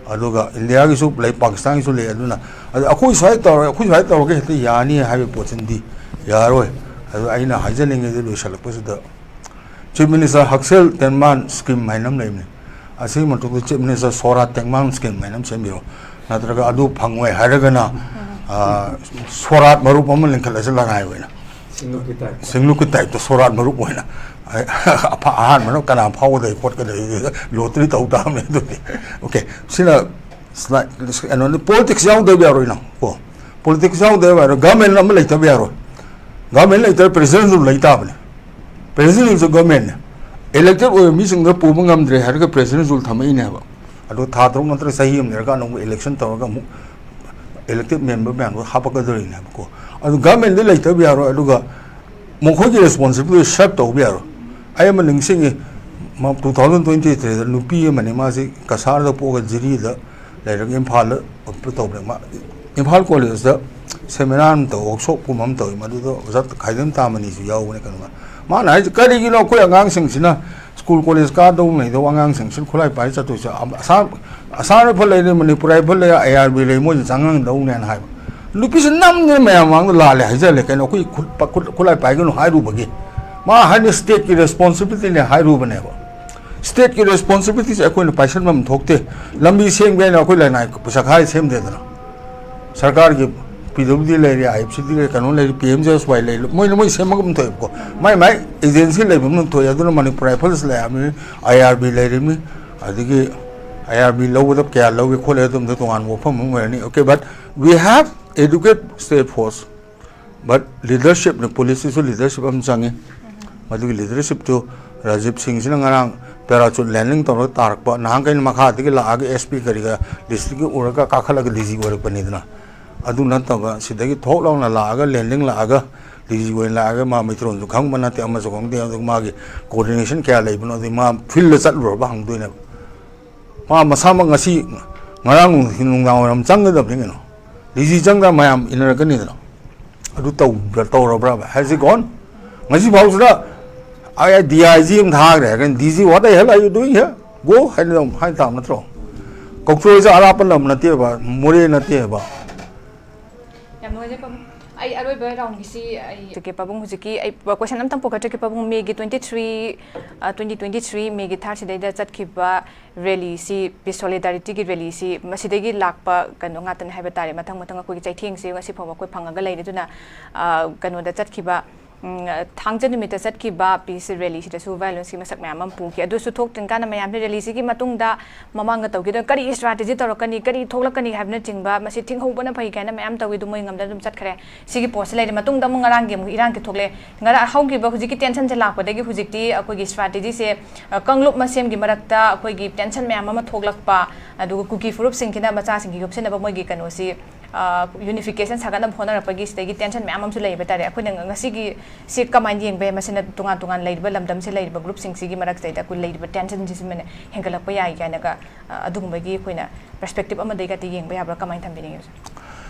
ꯑꯗꯨꯒ ꯏꯟꯗꯤꯌꯥꯒꯤꯁꯨ ꯂꯩ, ꯄꯥꯀꯤꯁꯇꯥꯟꯒꯤꯁꯨ ꯂꯩ꯫ ꯑꯗꯨꯅ ꯑꯗꯣ ꯑꯩꯈꯣꯏ ꯁ꯭ꯋꯥꯏ ꯇꯧꯔꯒ, ꯑꯩꯈꯣꯏ ꯁ꯭ꯋꯥꯏ ꯇꯧꯔꯒ ꯍꯦꯛꯇ ꯌꯥꯅꯤ ꯍꯥꯏꯕ ꯄꯣꯠꯁꯤꯃꯗꯤ ꯌꯥꯔꯣꯏ꯫ ꯑꯗꯣ ꯑꯩꯅ ꯍꯥꯏꯖꯅꯤꯡꯉꯤꯗꯤ ꯂꯣꯏꯁꯤꯜꯂꯛꯄꯁꯤꯗ, Chief Minister ꯍꯛꯁꯦꯜ ꯇꯦꯟꯃꯥꯟ scheme ꯍꯥꯏꯅ ꯑꯃ ꯂꯩꯕꯅꯤ꯫ ꯑꯁꯤꯒꯤ ꯃꯊꯛꯇ Chief Minister ꯁꯣꯔꯥꯠ ꯇꯦꯡꯕꯥꯡ scheme ꯍꯥꯏꯅ ꯑꯃ ꯁꯦꯝꯕꯤꯔꯣ, ꯅꯠꯇ꯭ꯔꯒ ꯑꯗꯨ ꯐꯪꯉꯣꯏ ꯍꯥꯏꯔꯒꯅ, ꯑ, ꯁꯣꯔꯥꯠ ꯃꯔꯨꯞ ꯑꯃ ꯂꯤꯡꯈꯠꯂꯁꯤ ꯂꯅꯥꯏ ꯑꯣꯏꯅ꯫ ꯁꯤꯡꯂꯨꯞꯀꯤ type꯫ ꯁꯤꯡꯂꯨꯞꯀꯤ type ꯇ ꯁꯣꯔꯥꯠ ꯃꯔꯨꯞ ꯑꯣꯏꯅ꯫ ꯑꯩ ꯑꯐ-, ꯑꯍꯥꯟꯕꯅ ꯀꯅꯥ ꯐꯥꯎꯒꯗꯒꯦ ꯈꯣꯠꯀꯗꯒꯦ lottery ꯇꯧ ꯇꯥꯕꯅꯦ ꯑꯗꯨꯗꯤ꯫ Okay, ꯁꯤꯅ slide, ꯀꯩꯅꯣꯅꯤ, politics ꯌꯥꯎꯗꯕ ꯌꯥꯔꯣꯏ ꯅꯪ ꯀꯣ꯫ Politics ꯌꯥꯎꯗꯕ ꯌꯥꯔꯣꯏ꯫ Government ꯑꯃ ꯂꯩꯇꯕ ꯌꯥꯔꯣꯏ꯫ Government ꯂꯩꯇ꯭ꯔ president rule ꯂꯩ ꯇꯥꯕꯅꯦ꯫ President rule ꯁꯨ government ꯅꯦ꯫ Elected ꯑꯣꯏꯕ ꯃꯤꯁꯤꯡꯗ ꯄꯨꯕ ꯉꯝꯗ꯭ꯔꯦ ꯍꯥꯏꯔꯒ president rule ꯊꯝꯃꯛꯏꯅꯦ ꯍꯥꯏꯕ꯫ ꯑꯗꯣ ꯊꯥ ꯇꯔꯨꯛ ꯅꯠꯇ꯭ꯔꯒ ꯆꯍꯤ ꯑꯃ ꯂꯩꯔꯒ ꯑꯅꯧꯕ election ꯇꯧꯔꯒ ꯑꯃꯨꯛ elected member ꯃꯌꯥꯝꯗꯣ ꯍꯥꯞꯄꯛꯀꯗꯧꯔꯤꯅꯦꯕꯀꯣ꯫ ꯑꯗꯨ government ꯗ ꯂꯩꯇꯕ ꯌꯥꯔꯣꯏ꯫ ꯑꯗꯨꯒ ꯃꯈꯣꯏꯒꯤ responsibility serve ꯇꯧꯕ ꯌꯥꯔꯣꯏ꯫ ꯑꯩ ꯑꯃ ꯅꯤꯡꯁꯤꯡꯉꯤ, ꯃ-, two thousand twenty three ꯗ ꯅꯨꯄꯤ ꯑꯃꯅꯤ, ꯃꯥꯁꯤ ꯀꯁꯥꯔꯗ ꯄꯣꯛꯑꯒ ꯖꯤꯔꯤꯗ ꯂꯩꯔꯒ ꯏꯝꯐꯥꯜꯗ ꯇꯧꯕꯅꯦ꯫ ꯃꯥ ꯏꯝꯐꯥꯜ college ꯇ seminar ꯑꯃ ꯇꯧ, workshop ꯀꯨꯝꯕ ꯑꯃ ꯇꯧꯋꯤ, ꯃꯗꯨꯗ ꯑꯣꯖꯥ ꯈꯥꯏꯗꯝ ꯇꯥꯃꯅꯤꯁꯨ ꯌꯥꯎꯕꯅꯦ ꯀꯩꯅꯣ꯫ ꯃꯥꯅ ꯍꯥꯏꯁꯦ, "ꯀꯔꯤꯒꯤꯅꯣ ꯑꯩꯈꯣꯏ ꯑꯉꯥꯡꯁꯤꯡꯁꯤꯅ school college ꯀꯥꯗꯧ ꯂꯩꯗꯧ ꯑꯉꯥꯡꯁꯤꯡꯁꯤꯅ ꯈꯨꯠꯂꯥꯏ ꯄꯥꯏꯔ ꯆꯠꯇꯣꯏꯁꯦ? ꯑꯁꯥꯝ, ꯑꯁꯥꯝ rifle ꯂꯩꯔꯦ, ꯃꯅꯤꯄꯨꯔ rifle ꯂꯩꯔꯦ, ꯑꯥꯏ ꯑꯥꯔ ꯕꯤ ꯂꯩ, ꯃꯣꯏꯁꯦ ꯆꯪꯉꯝꯗꯧꯅꯦꯅ" ꯍꯥꯏꯕ꯫ ꯅꯨꯄꯤꯁꯦ ꯅꯝꯗꯅ ꯃꯌꯥꯝ ꯃꯃꯥꯡꯗ ꯂꯥꯜꯂꯦ ꯍꯥꯏꯖꯜꯂꯦ꯫ ꯀꯩꯅꯣ, ꯑꯩꯈꯣꯏ ꯈꯨꯠ-, ꯈꯨꯠ-, ꯈꯨꯠꯂꯥꯏ ꯄꯥꯏꯒꯅꯨ ꯍꯥꯏꯔꯨꯕꯒꯤ? ꯃꯥ ꯍꯥꯏꯅ state ꯀꯤ responsibility ꯅꯦ ꯍꯥꯏꯔꯨꯕꯅꯦꯕ꯫ State ꯀꯤ responsibility ꯁꯦ ꯑꯩꯈꯣꯏꯅ ꯄꯥꯏꯁꯟꯐꯝ ꯊꯣꯛꯇꯦ꯫ ꯂꯝꯕꯤ ꯁꯦꯝꯒꯦ ꯍꯥꯏꯅ ꯑꯩꯈꯣꯏ ꯂꯅꯥꯏ ꯄꯩꯁꯥ ꯈꯥꯏ ꯁꯦꯝꯗꯦꯗꯅ꯫ ꯁꯔꯀꯥꯔꯒꯤ ꯄꯤ ꯗꯕ꯭ꯂꯤꯎ ꯗꯤ ꯂꯩꯔꯦ, ꯑꯥꯏ ꯑꯦꯐ ꯁꯤ ꯗꯤ ꯂꯩꯔꯦ, ꯀꯩꯅꯣ ꯂꯩꯔꯦ, ꯄꯤ ꯑꯦꯝ ꯖꯤ ꯑꯦꯁ ꯋꯥꯏ ꯂꯩꯔꯦ, ꯃꯣꯏꯅ ꯃꯣꯏ ꯁꯦꯝꯃꯒ ꯑꯗꯨꯝ ꯊꯣꯛꯑꯦꯕꯀꯣ꯫ ꯃꯥꯏ ꯃꯥꯏ agency ꯂꯩꯕ ꯑꯃ ꯊꯣꯛꯑꯦ꯫ ꯑꯗꯨꯅ ꯃꯅꯤꯄꯨꯔ rifles ꯂꯩꯔꯝꯃꯤ, ꯑꯥꯏ ꯑꯥꯔ ꯕꯤ ꯂꯩꯔꯤꯃꯤ, ꯑꯗꯒꯤ ꯑꯥꯏ ꯑꯥꯔ ꯕꯤ ꯂꯧꯕꯗ ꯀꯌꯥ ꯂꯧꯒꯦ ꯈꯣꯠꯂꯦ ꯑꯗꯨꯝꯗ ꯇꯣꯉꯥꯟꯕ ꯋꯥꯐꯝ ꯑꯃ ꯑꯣꯏꯔꯅꯤ꯫ Okay, but we have adequate state force, but leadership ꯅ, police ꯁꯤꯁꯨ leadership ꯑꯃ ꯆꯪꯉꯤ꯫ ꯃꯗꯨꯒꯤ leadership ꯇꯨ ꯔꯥꯖꯤꯕ ꯁꯤꯡꯁꯤꯅ ꯉꯔꯥꯡ parachute landing ꯇꯧꯔꯒ ꯇꯥꯔꯛꯄ, ꯅꯍꯥꯟꯈꯩꯅ ꯃꯈꯥꯗꯒꯤ ꯂꯥꯛꯑꯒ ꯑꯦꯁ ꯄꯤ ꯀꯔꯤ ꯀꯔꯥ district ꯀꯤ ꯎꯔꯒ ꯀꯥꯈꯠꯂꯒ ꯗꯤ ꯖꯤ ꯑꯣꯏꯔꯛꯄꯅꯤꯗꯅ꯫ ꯑꯗꯨ ꯅꯠꯇꯕ ꯁꯤꯗꯒꯤ ꯊꯣꯛ ꯂꯥꯎꯅ ꯂꯥꯛꯑꯒ, landing ꯂꯥꯛꯑꯒ, ꯗꯤ ꯖꯤ ꯑꯣꯏꯅ ꯂꯥꯛꯑꯒ, ꯃꯥ ꯃꯩꯇꯩꯂꯣꯟꯁꯨ ꯈꯪꯕ ꯅꯠꯇꯦ, ꯑꯃꯁꯨ ꯈꯪꯗꯦ, ꯑꯗꯨꯒ ꯃꯥꯒꯤ coordination ꯀꯌꯥ ꯂꯩꯕꯅꯣ, ꯑꯗꯨ ꯃꯥ field ꯗ ꯆꯠꯂꯨꯔꯕ ꯍꯪꯗꯣꯏꯅꯦꯕ꯫ ꯃꯥ ꯃꯁꯥꯃꯛ ꯉꯁꯤ, ꯉꯔꯥꯡ ꯅꯨꯡꯊꯤꯜ ꯅꯨꯡꯗꯥꯡ ꯋꯥꯏꯔꯝ ꯆꯪꯒꯗꯕꯅꯤ ꯀꯩꯅꯣ꯫ ꯗꯤ ꯖꯤ ꯆꯪꯗ ꯃꯌꯥꯝ ꯏꯟꯅꯔꯛꯀꯅꯤꯗꯅ꯫ ꯑꯗꯨ ꯇꯧꯕ꯭ꯔꯥ, ꯇꯧꯔꯕ꯭ꯔꯕ? Has he gone? ꯉꯁꯤ ꯐꯥꯎꯁꯤꯗ ꯑꯩ ꯗꯤ ꯑꯥꯏ ꯖꯤ ꯑꯃ ꯊꯥꯈ꯭ꯔꯦ ꯍꯥꯏꯔꯒꯅꯤ, "D G, what the hell are you doing here? Go" ꯍꯥꯏꯅ ꯑꯗꯨꯝ ꯍꯥꯏ ꯇꯥꯕ ꯅꯠꯇ꯭ꯔꯣ? ꯀꯧꯇ꯭ꯔꯣꯏꯁꯦ ꯑꯔꯥꯞꯄ ꯂꯝ ꯅꯠꯇꯦꯕ, ꯃꯣꯔꯦ ꯅꯠꯇꯦꯕ꯫ ꯌꯥꯝ ꯅꯨꯡꯉꯥꯏꯖꯩ ꯄꯥꯕꯨꯡ꯫ ꯑꯩ ꯑꯔꯣꯏꯕ ꯔꯥꯎꯟꯒꯤꯁꯤ ꯑꯩ ꯇꯤꯀꯦ ꯄꯥꯕꯨꯡ, ꯍꯧꯖꯤꯛꯀꯤ ꯑꯩ ꯀꯣꯏꯁꯟ ꯑꯝꯇꯪ ꯄꯨꯈꯠꯆꯒꯦ ꯄꯥꯕꯨꯡ꯫ ꯃꯦꯒꯤ twenty three, twenty twenty three ꯃꯦꯒꯤ ꯊꯥꯔꯠꯁꯤꯗꯩꯗ ꯆꯠꯈꯤꯕ ꯔꯦꯂꯤꯁꯤ, ꯄꯤꯁ ꯁꯣꯂꯤꯗꯥꯔꯤꯇꯤꯒꯤ ꯔꯦꯂꯤꯁꯤ ꯃꯁꯤꯗꯒꯤ ꯂꯥꯛꯄ ꯀꯩꯅꯣ ꯉꯥꯛꯇꯅꯤ ꯍꯥꯏꯕ ꯇꯥꯔꯦ꯫ ꯃꯊꯪ ꯃꯊꯪ ꯑꯩꯈꯣꯏꯒꯤ ꯆꯩꯊꯦꯡꯁꯤ ꯉꯁꯤ ꯐꯥꯎꯕ ꯑꯩꯈꯣꯏ ꯐꯪꯉꯒ ꯂꯩꯔꯦ꯫ ꯑꯗꯨꯅ ꯀꯩꯅꯣꯗ ꯆꯠꯈꯤꯕ ꯊꯥꯡꯖ ꯅꯨꯃꯤꯠꯇ ꯆꯠꯈꯤꯕ ꯄꯤꯁ ꯔꯦꯂꯤꯁꯤꯗꯁꯨ ꯚꯥꯏꯑꯣꯂꯦꯟꯁꯀꯤ ꯃꯁꯛ ꯃꯌꯥꯝ ꯑꯃ ꯄꯨꯈꯤ꯫ ꯑꯗꯨꯁꯨ ꯊꯣꯛꯇ꯭ꯔꯤꯀꯥꯟꯗ ꯃꯌꯥꯝꯁꯦ ꯔꯦꯂꯤꯁꯤꯒꯤ ꯃꯇꯨꯡꯗ ꯃꯃꯥꯡꯗ ꯇꯧꯈꯤꯗꯣꯏꯅꯣ, ꯀꯔꯤ ꯁ꯭ꯇ꯭ꯔꯥꯇꯦꯖꯤ ꯇꯧꯔꯛꯀꯅꯤ, ꯀꯔꯤ ꯊꯣꯛꯂꯛꯀꯅꯤ ꯍꯥꯏꯕꯅꯆꯤꯡꯕ, ꯃꯁꯤ ꯊꯤꯡꯍꯧꯕꯅ ꯐꯩ ꯀꯥꯏꯅ ꯃꯌꯥꯝ ꯇꯧꯏ꯫ ꯑꯗꯨ ꯃꯣꯏ ꯉꯝꯗꯅ ꯑꯗꯨꯝ ꯆꯠꯈ꯭ꯔꯦ꯫ ꯁꯤꯒꯤ ꯄꯣꯠꯁꯤ ꯂꯩꯔꯦ꯫ ꯃꯇꯨꯡꯗ ꯑꯃꯨꯛ ꯉꯔꯥꯡꯒꯤ ꯑꯃꯨꯛ ꯏꯔꯥꯡꯒꯤ ꯊꯣꯛꯂꯛꯑꯦ꯫ ꯉꯔꯥꯡ ꯍꯧꯈꯤꯕ ꯍꯧꯖꯤꯛꯀꯤ ꯇꯦꯟꯁꯟꯁꯦ ꯂꯥꯛꯄꯗꯒꯤ ꯍꯧꯖꯤꯛꯇꯤ ꯑꯩꯈꯣꯏꯒꯤ ꯁ꯭ꯇ꯭ꯔꯥꯇꯦꯖꯤꯁꯦ, ꯑ, ꯀꯥꯡꯂꯨꯞ ꯃꯁꯦꯝꯒꯤ ꯃꯔꯛꯇ ꯑꯩꯈꯣꯏꯒꯤ ꯇꯦꯟꯁꯟ ꯃꯌꯥꯝ ꯑꯃ ꯊꯣꯛꯂꯛꯄ, ꯑꯗꯨꯒ ꯀꯨꯀꯤ ꯐꯨꯔꯨꯞꯁꯤꯡꯁꯤꯅ ꯃꯆꯥꯁꯤꯡꯒꯤ ꯌꯣꯛꯁꯤꯟꯅꯕ ꯃꯣꯏꯒꯤ ꯀꯩꯅꯣꯁꯤ, ꯑ, ꯌꯨꯅꯤꯐꯤꯀꯦꯁꯟ ꯁꯥꯒꯠꯅꯕ ꯍꯣꯠꯅꯔꯛꯄꯒꯤ ꯁꯤꯗꯒꯤ ꯇꯦꯟꯁꯟ ꯃꯌꯥꯝ ꯑꯃꯁꯨ ꯂꯩꯕ ꯇꯥꯔꯦ꯫ ꯑꯩꯈꯣꯏꯅ ꯉ-, ꯉꯁꯤꯒꯤ ꯁꯤ ꯀꯃꯥꯏꯅ ꯌꯦꯡꯕ ꯌꯥꯏ? ꯃꯁꯤꯅ ꯇꯣꯉꯥꯟ ꯇꯣꯉꯥꯟ ꯂꯩꯔꯤꯕ ꯂꯝꯗꯝꯁꯤ ꯂꯩꯔꯤꯕ ꯒ꯭ꯔꯨꯞꯁꯤꯡꯁꯤꯒꯤ ꯃꯔꯛꯁꯤꯗꯩꯗ ꯑꯩꯈꯣꯏ ꯂꯩꯔꯤꯕ ꯇꯦꯟꯁꯟꯁꯤꯁꯨ ꯍꯦꯟꯒꯠꯂꯛꯄ ꯌꯥꯏ ꯀꯥꯏꯅꯒ, ꯑ, ꯑꯗꯨꯒꯨꯝꯕꯒꯤ ꯑꯩꯈꯣꯏꯅ ꯄꯔꯁꯄꯦꯛꯇꯤꯞ ꯑꯃꯗꯒꯤ ꯌꯦꯡꯕ ꯌꯥꯕ꯭ꯔꯥ? ꯀꯃꯥꯏꯅ ꯊꯝꯕꯤꯅꯤꯡꯉꯤ ꯍꯧꯖꯤꯛ?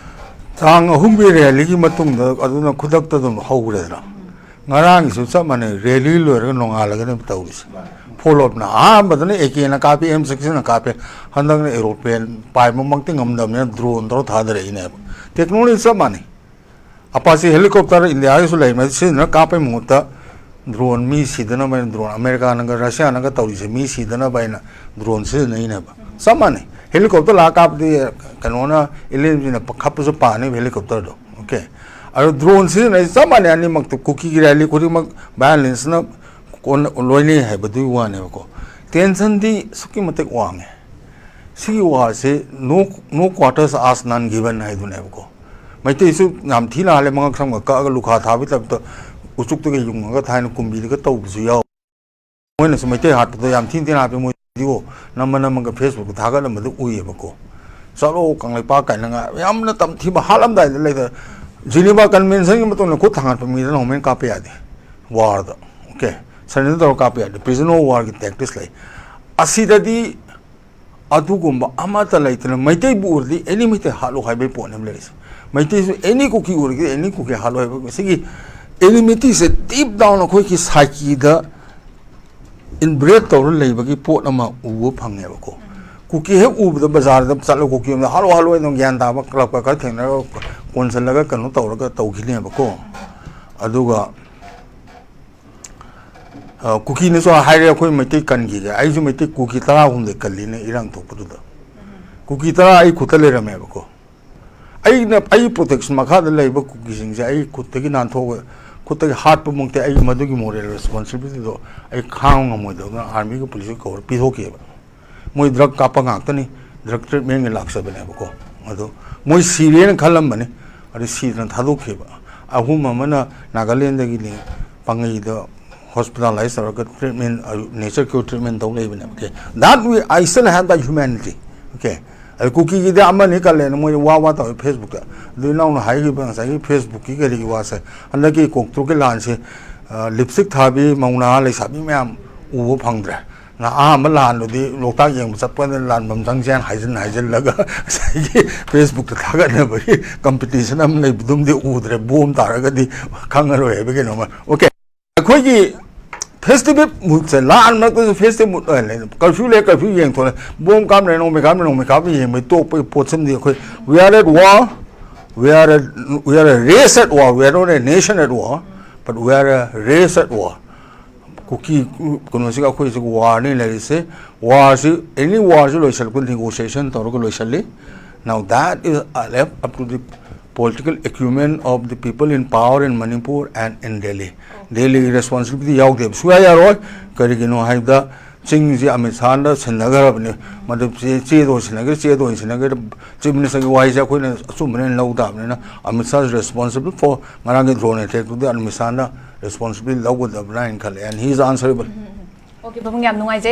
ꯇꯥꯡ ꯑꯍꯨꯝꯒꯤ ꯔꯦꯂꯤꯒꯤ ꯃꯇꯨꯡꯗ ꯑꯗꯨꯅ ꯈꯨꯗꯛꯇ ꯑꯗꯨꯝ ꯍꯧꯈ꯭ꯔꯦꯗꯅ꯫ ꯉꯔꯥꯡꯒꯤꯁꯨ ꯆꯞ ꯃꯥꯟꯅꯩ, ꯔꯦꯂꯤ ꯂꯣꯏꯔꯒ ꯅꯣꯡꯉꯥꯜꯂꯒꯅꯦꯕ ꯇꯧꯔꯤꯁꯦ꯫ ꯐꯣꯂꯣ ꯑꯞꯅ ꯑꯍꯥꯟꯕꯗꯅ ꯑꯦ ꯀꯦꯅ ꯀꯥꯞꯄꯤ, ꯑꯦꯝ ꯁꯤꯛꯁꯇꯤꯟꯅ ꯀꯥꯞꯄꯤ, ꯍꯟꯗꯛꯅ ꯑꯦꯔꯣꯄ꯭ꯂꯦꯟ ꯄꯥꯏꯕꯃꯛꯇꯤ ꯉꯝꯗꯕꯅꯤꯅ ꯗ꯭ꯔꯣꯟ ꯇꯧꯔ ꯊꯥꯗꯔꯛꯏꯅꯦꯕ꯫ ꯇꯦꯛꯅꯣꯂꯣꯖꯤ ꯆꯞ ꯃꯥꯟꯅꯩ꯫ ꯑꯄꯥꯆꯤ ꯍꯦꯂꯤꯀꯣꯞꯇꯔ ꯏꯟꯗꯤꯌꯥꯒꯤꯁꯨ ꯂꯩ, ꯃꯁꯤ ꯁꯤꯖꯤꯟꯅꯔ ꯀꯥꯞꯄꯩ ꯃꯍꯨꯠꯇ ꯗ꯭ꯔꯣꯟ ꯃꯤ ꯁꯤꯗꯅꯕ ꯍꯥꯏꯅ ꯗ꯭ꯔꯣꯟ, ꯑꯃꯦꯔꯤꯀꯥꯅꯒ ꯔꯁꯤꯌꯥꯅꯒ ꯇꯧꯔꯤꯁꯦ ꯃꯤ ꯁꯤꯗꯅꯕ ꯍꯥꯏꯅ ꯗ꯭ꯔꯣꯟ ꯁꯤꯖꯤꯟꯅꯩꯅꯦꯕ꯫ ꯆꯞ ꯃꯥꯟꯅꯩ꯫ ꯍꯦꯂꯤꯀꯣꯞꯇꯔ ꯂꯥꯛꯑ ꯀꯥꯞꯄꯗꯤ ꯀꯩꯅꯣꯅ, ꯑꯦꯂꯤꯌꯟꯁꯤꯡꯅ ꯄ-, ꯈꯞꯄꯁꯨ ꯄꯥꯅꯦꯕ ꯍꯦꯂꯤꯀꯣꯞꯇꯔꯗꯣ꯫ ꯑꯣꯀꯦ꯫ ꯑꯗꯣ ꯗ꯭ꯔꯣꯟ ꯁꯤꯖꯤꯟꯅꯩ ꯆꯞ ꯃꯥꯟꯅꯩ ꯑꯅꯤꯃꯛꯇꯣ꯫ ꯀꯨꯀꯤꯒꯤ ꯔꯦꯂꯤ ꯈꯨꯗꯤꯡꯃꯛ ꯚꯥꯏꯑꯣꯂꯦꯟꯁꯅ ꯀꯣꯟ-, ꯂꯣꯏꯅꯩ ꯍꯥꯏꯕꯗꯨꯒꯤ ꯋꯥꯅꯦꯕꯀꯣ꯫ ꯇꯦꯟꯁꯟꯗꯤ ꯑꯁꯨꯛꯀꯤ ꯃꯇꯤꯛ ꯋꯥꯡꯉꯦ꯫ ꯁꯤꯒꯤ ꯋꯥꯁꯦ "No, no quarters asked, none given" ꯍꯥꯏꯗꯨꯅꯦꯕꯀꯣ꯫ ꯃꯩꯇꯩꯁꯨ ꯌꯥꯝ ꯊꯤꯅ ꯍꯥꯜꯂꯦ, ꯃꯉꯛ ꯁꯝꯒ ꯀꯛꯑꯒ ꯂꯨꯈꯥ ꯊꯥꯕꯒꯤ ꯇꯥꯏꯞꯇ ꯎꯆꯨꯛꯇꯒ ꯌꯨꯡꯉꯒ ꯊꯥꯏꯅ ꯀꯨꯝꯕꯤꯗꯒ ꯇꯧꯕꯁꯨ ꯌꯥꯎ꯫ ꯃꯣꯏꯅꯁꯨ ꯃꯩꯇꯩ ꯍꯥꯠꯄꯗꯣ ꯌꯥꯝ ꯊꯤꯅ ꯊꯤꯅ ꯍꯥꯠꯄꯤ꯫ ꯃꯣꯏ ꯚꯤꯗꯤꯑꯣ ꯅꯝꯃ ꯅꯝꯃꯒ ꯐꯦꯁꯕꯨꯛꯇ ꯊꯥꯒꯠꯂꯝꯕꯗꯨ ꯎꯏꯌꯦꯕꯀꯣ꯫ "ꯆꯠꯂꯣ ꯀꯪꯂꯩꯄꯥꯛ" ꯀꯥꯏꯅꯒ ꯌꯥꯝꯅ ꯇꯝꯊꯤꯕ, ꯍꯥꯠꯂꯝꯗꯥꯏꯗ ꯂꯩꯗ, ꯖꯤꯅꯤꯚꯥ ꯀꯟꯚꯦꯟꯁꯟꯒꯤ ꯃꯇꯨꯡꯗ ꯈꯨꯠ ꯊꯥꯡꯒꯠꯄ ꯃꯤꯗꯅ ꯅꯣꯔꯃꯦꯜ ꯀꯥꯞꯄ ꯌꯥꯗꯦ꯫ ꯋꯥꯔꯗ, ꯑꯣꯀꯦ, ꯁꯔꯦꯟꯗꯔ ꯇꯧꯔ ꯀꯥꯞꯄ ꯌꯥꯗꯦ꯫ ꯄ꯭ꯔꯤꯖꯟ ꯑꯣꯐ ꯋꯥꯔꯒꯤ ꯇꯦꯛꯇꯤꯛꯁ ꯂꯩ꯫ ꯑꯁꯤꯗꯗꯤ ꯑꯗꯨꯒꯨꯝꯕ ꯑꯃꯠꯇ ꯂꯩꯇꯅ, ꯃꯩꯇꯩꯕꯨ ꯎꯔꯗꯤ ꯑꯦꯅꯤ ꯃꯩꯇꯩ ꯍꯥꯠꯂꯣ ꯍꯥꯏꯕꯒꯤ ꯄꯣꯠꯅꯦꯕ ꯂꯩꯔꯤꯁꯦ꯫ ꯃꯩꯇꯩꯁꯨ ꯑꯦꯅꯤ ꯀꯨꯀꯤ ꯎꯔꯗꯤ ꯑꯦꯅꯤ ꯀꯨꯀꯤ ꯍꯥꯠꯂꯣ ꯍꯥꯏꯕ, ꯁꯤꯒꯤ ꯑꯦꯅꯤꯃꯤꯇꯤꯁꯦ ꯗꯤꯞ ꯗꯥꯎꯟ ꯑꯩꯈꯣꯏꯒꯤ ꯁꯥꯏꯀꯤꯗ ꯏꯟꯕ꯭ꯔꯦꯠ ꯇꯧꯔ ꯂꯩꯕꯒꯤ ꯄꯣꯠ ꯑꯃ ꯎꯕ ꯐꯪꯉꯦꯕꯀꯣ꯫ ꯀꯨꯀꯤ ꯍꯦꯛ ꯎꯕꯗ ꯕꯖꯥꯔꯗ ꯆꯠꯂꯣ, ꯀꯨꯀꯤ ꯑꯃꯗ ꯍꯥꯠꯂꯣ ꯍꯥꯠꯂꯣ, ꯑꯗꯨꯝ ꯒ꯭ꯌꯥꯟ ꯇꯥꯕ ꯀ꯭ꯂꯕꯀ ꯈꯔ ꯊꯦꯡꯅꯔꯒ ꯀꯣꯟꯁꯤꯜꯂꯒ ꯀꯩꯅꯣ ꯇꯧꯔꯒ ꯇꯧꯈꯤꯅꯦꯕꯀꯣ꯫ ꯑꯗꯨꯒ ꯑ, ꯀꯨꯀꯤꯅꯁꯨ ꯍꯥꯏꯔꯦ, "ꯑꯩꯈꯣꯏ ꯃꯩꯇꯩ ꯀꯟꯈꯤꯒꯦ"꯫ ꯑꯩꯁꯨ ꯃꯩꯇꯩ ꯀꯨꯀꯤ ꯇꯔꯥꯍꯨꯝꯗꯣꯏ ꯀꯜꯂꯤꯅꯦ ꯏꯔꯥꯡ ꯊꯣꯛꯄꯗꯨꯗ꯫ ꯀꯨꯀꯤ ꯇꯔꯥ ꯑꯩ ꯈꯨꯠꯇ ꯂꯩꯔꯝꯃꯦꯕꯀꯣ꯫ ꯑꯩꯅ, ꯑꯩꯒꯤ ꯄ꯭ꯔꯣꯇꯦꯛꯁꯟ ꯃꯈꯥꯗ ꯂꯩꯕ ꯀꯨꯀꯤꯁꯤꯡꯁꯦ ꯑꯩ ꯈꯨꯠꯇꯒꯤ ꯅꯥꯟꯊꯣꯛꯑꯒ, ꯈꯨꯠꯇꯒꯤ ꯍꯥꯠꯄꯃꯛꯇꯤ ꯑꯩ ꯃꯗꯨꯒꯤ ꯃꯣꯔꯦꯜ ꯔꯦꯁꯄꯣꯟꯁꯤꯕꯤꯂꯤꯇꯤꯗꯣ ꯑꯩ ꯈꯥꯡꯕ ꯉꯝꯃꯣꯏꯗꯕꯅ ꯑꯥꯔꯃꯤꯒ ꯄꯨꯂꯤꯁꯀ ꯀꯧꯔ ꯄꯤꯊꯣꯛꯈꯤꯑꯕ꯫ ꯃꯣꯏ ꯗ꯭ꯔꯒ ꯀꯥꯞꯄ ꯉꯥꯛꯇꯅꯤ, ꯗ꯭ꯔꯒ ꯇ꯭ꯔꯤꯠꯃꯦꯟꯒꯤ ꯂꯥꯛꯆꯕꯅꯦꯕꯀꯣ꯫ ꯑꯗꯣ ꯃꯣꯏ ꯁꯤꯔꯦꯅ ꯈꯜꯂꯝꯕꯅꯤ, ꯑꯗꯨ ꯁꯤꯗꯅ ꯊꯥꯗꯣꯛꯈꯤꯕ꯫ ꯑꯍꯨꯝ ꯑꯃꯅ ꯅꯥꯒꯥꯂꯦꯟꯗꯒꯤꯅꯤ, ꯄꯥꯡꯒꯩꯗ ꯍꯣꯁꯄꯤꯇꯥꯂꯥꯏꯁ ꯇꯧꯔꯒ ꯇ꯭ꯔꯤꯠꯃꯦꯟ, ꯅꯦꯆꯔ ꯀ꯭ꯌꯨꯔ ꯇ꯭ꯔꯤꯠꯃꯦꯟ ꯇꯧ ꯂꯩꯕꯅꯦꯕ꯫ Okay, that we, I still have that humanity. Okay, ꯑꯗꯨ ꯀꯨꯀꯤꯒꯤꯗꯤ ꯑꯃꯅꯤ ꯀꯜꯂꯦꯅ ꯃꯣꯏ ꯋꯥ ꯋꯥ ꯇꯧꯋꯦ ꯐꯦꯁꯕꯨꯛꯇ꯫ ꯑꯗꯨ ꯏꯅꯥꯎꯅ ꯍꯥꯏꯈꯤꯕ ꯉꯁꯥꯏꯒꯤ ꯐꯦꯁꯕꯨꯛꯀꯤ ꯀꯔꯤꯒꯤ ꯋꯥꯁꯦ, ꯍꯟꯗꯛꯀꯤ ꯀꯣꯛꯇ꯭ꯔꯨꯛꯀꯤ ꯂꯥꯟꯁꯦ, ꯑ, ꯂꯤꯞꯁꯇꯤꯛ ꯊꯥꯕꯤ ꯃꯧ ꯅꯍꯥ ꯂꯩꯁꯥꯕꯤ ꯃꯌꯥꯝ ꯎꯕ ꯐꯪꯗ꯭ꯔꯦ꯫ ꯅ-, ꯑꯍꯥꯟꯕ ꯂꯥꯟꯗꯨꯗꯤ ꯂꯣꯛꯇꯥꯛ ꯌꯦꯡꯕ ꯆꯠꯄꯗ ꯂꯥꯟꯐꯝ ꯆꯪꯁꯦꯅ ꯍꯥꯏꯖꯤꯟ ꯍꯥꯏꯖꯤꯜꯂꯒ ꯉꯁꯥꯏꯒꯤ ꯐꯦꯁꯕꯨꯛꯇ ꯊꯥꯒꯠꯅꯕꯒꯤ ꯀꯝꯄꯤꯇꯤꯁꯟ ꯑꯃ ꯂꯩꯕꯗꯨꯝꯗꯤ ꯎꯗ꯭ꯔꯦ꯫ ꯕꯣꯝ ꯇꯥꯔꯒꯗꯤ ꯈꯪꯉꯔꯣꯏ ꯍꯥꯏꯕ ꯀꯩꯅꯣꯝꯃ꯫ Okay, ꯑꯩꯈꯣꯏꯒꯤ ꯐꯦꯁꯇꯤꯚꯦꯜ ꯃꯨꯠꯁꯦ, ꯂꯥꯟ ꯃꯔꯛꯇꯁꯨ ꯐꯦꯁꯇꯤꯚꯦꯜ ꯃꯨꯠ ꯑꯣꯏꯅ ꯂꯩ꯫ ꯀꯔꯐ꯭ꯌꯨ ꯂꯩ, ꯀꯔꯐ꯭ꯌꯨ ꯌꯦꯡꯊꯣꯛꯂꯦ꯫ ꯕꯣꯝ ꯀꯥꯞꯅꯔꯦ, ꯅꯣꯡꯃꯩ ꯀꯥꯞꯅꯔꯦ, ꯅꯣꯡꯃꯩ ꯀꯥꯞꯅ ꯌꯦꯡꯕꯒꯤ ꯇꯣꯛꯄꯒꯤ ꯄꯣꯠꯁꯤꯃꯗꯤ ꯑꯩꯈꯣꯏ, we are at war, we are a, we are a race at war, we are not a nation at war, but we are a race at war. ꯀꯨꯀꯤ ꯀꯩꯅꯣꯁꯤꯒ ꯑꯩꯈꯣꯏꯁꯤꯒ ꯋꯥꯔꯅꯤ ꯂꯩꯔꯤꯁꯦ꯫ ꯋꯥꯔꯁꯤ, ꯑꯦꯅꯤ ꯋꯥꯔꯁꯤ ꯂꯣꯏꯁꯤꯜꯂꯛꯄ ꯅꯦꯒꯣꯁꯤꯌꯦꯁꯟ ꯇꯧꯔꯒ ꯂꯣꯏꯁꯤꯜꯂꯤ꯫ Now that is left up to the political acumen of the people in power in Manipur and in Delhi. ꯗꯦꯜꯂꯤꯒꯤ ꯔꯦꯁꯄꯣꯟꯁꯤꯕꯤꯂꯤꯇꯤ ꯌꯥꯎꯗꯦꯕ, ꯁꯨꯡꯌꯥ ꯌꯥꯔꯣꯏ꯫ ꯀꯔꯤꯒꯤꯅꯣ ꯍꯥꯏꯕꯗ ꯆꯤꯡꯁꯤ ꯑꯃꯤꯠ ꯁꯥꯍꯅ ꯁꯤꯟꯅꯈ꯭ꯔꯕꯅꯤ꯫ ꯃꯗꯨ ꯆꯦ-, ꯆꯦꯗ ꯑꯣꯏꯅ ꯁꯤꯟꯅꯒꯦꯔꯥ, ꯆꯦꯗ ꯑꯣꯏꯅ ꯁꯤꯟꯅꯒꯦꯔꯥ, ꯆꯤꯐ ꯃꯤꯅꯤꯁꯇꯔꯒꯤ ꯋꯥꯍꯩꯁꯦ ꯑꯩꯈꯣꯏꯅ ꯑꯆꯨꯝꯕꯅꯦꯅ ꯂꯧ ꯇꯥꯕꯅꯤꯅ, Amit Shah is responsible for ꯉꯔꯥꯡꯒꯤ ꯗ꯭ꯔꯣꯟ ꯑꯦꯇꯦꯛꯇꯨꯗꯤ ꯑꯃꯤꯠ ꯁꯥꯍꯅ ꯔꯦꯁꯄꯣꯟꯁꯤꯕꯤꯂꯤꯇꯤ ꯂꯧꯒꯗꯕ꯭ꯔꯥ ꯍꯥꯏꯅ ꯈꯜꯂꯦ, and he is answerable. Okay, ꯄꯥꯕꯨꯡ, ꯌꯥꯝ ꯅꯨꯡꯉꯥꯏꯖꯩ꯫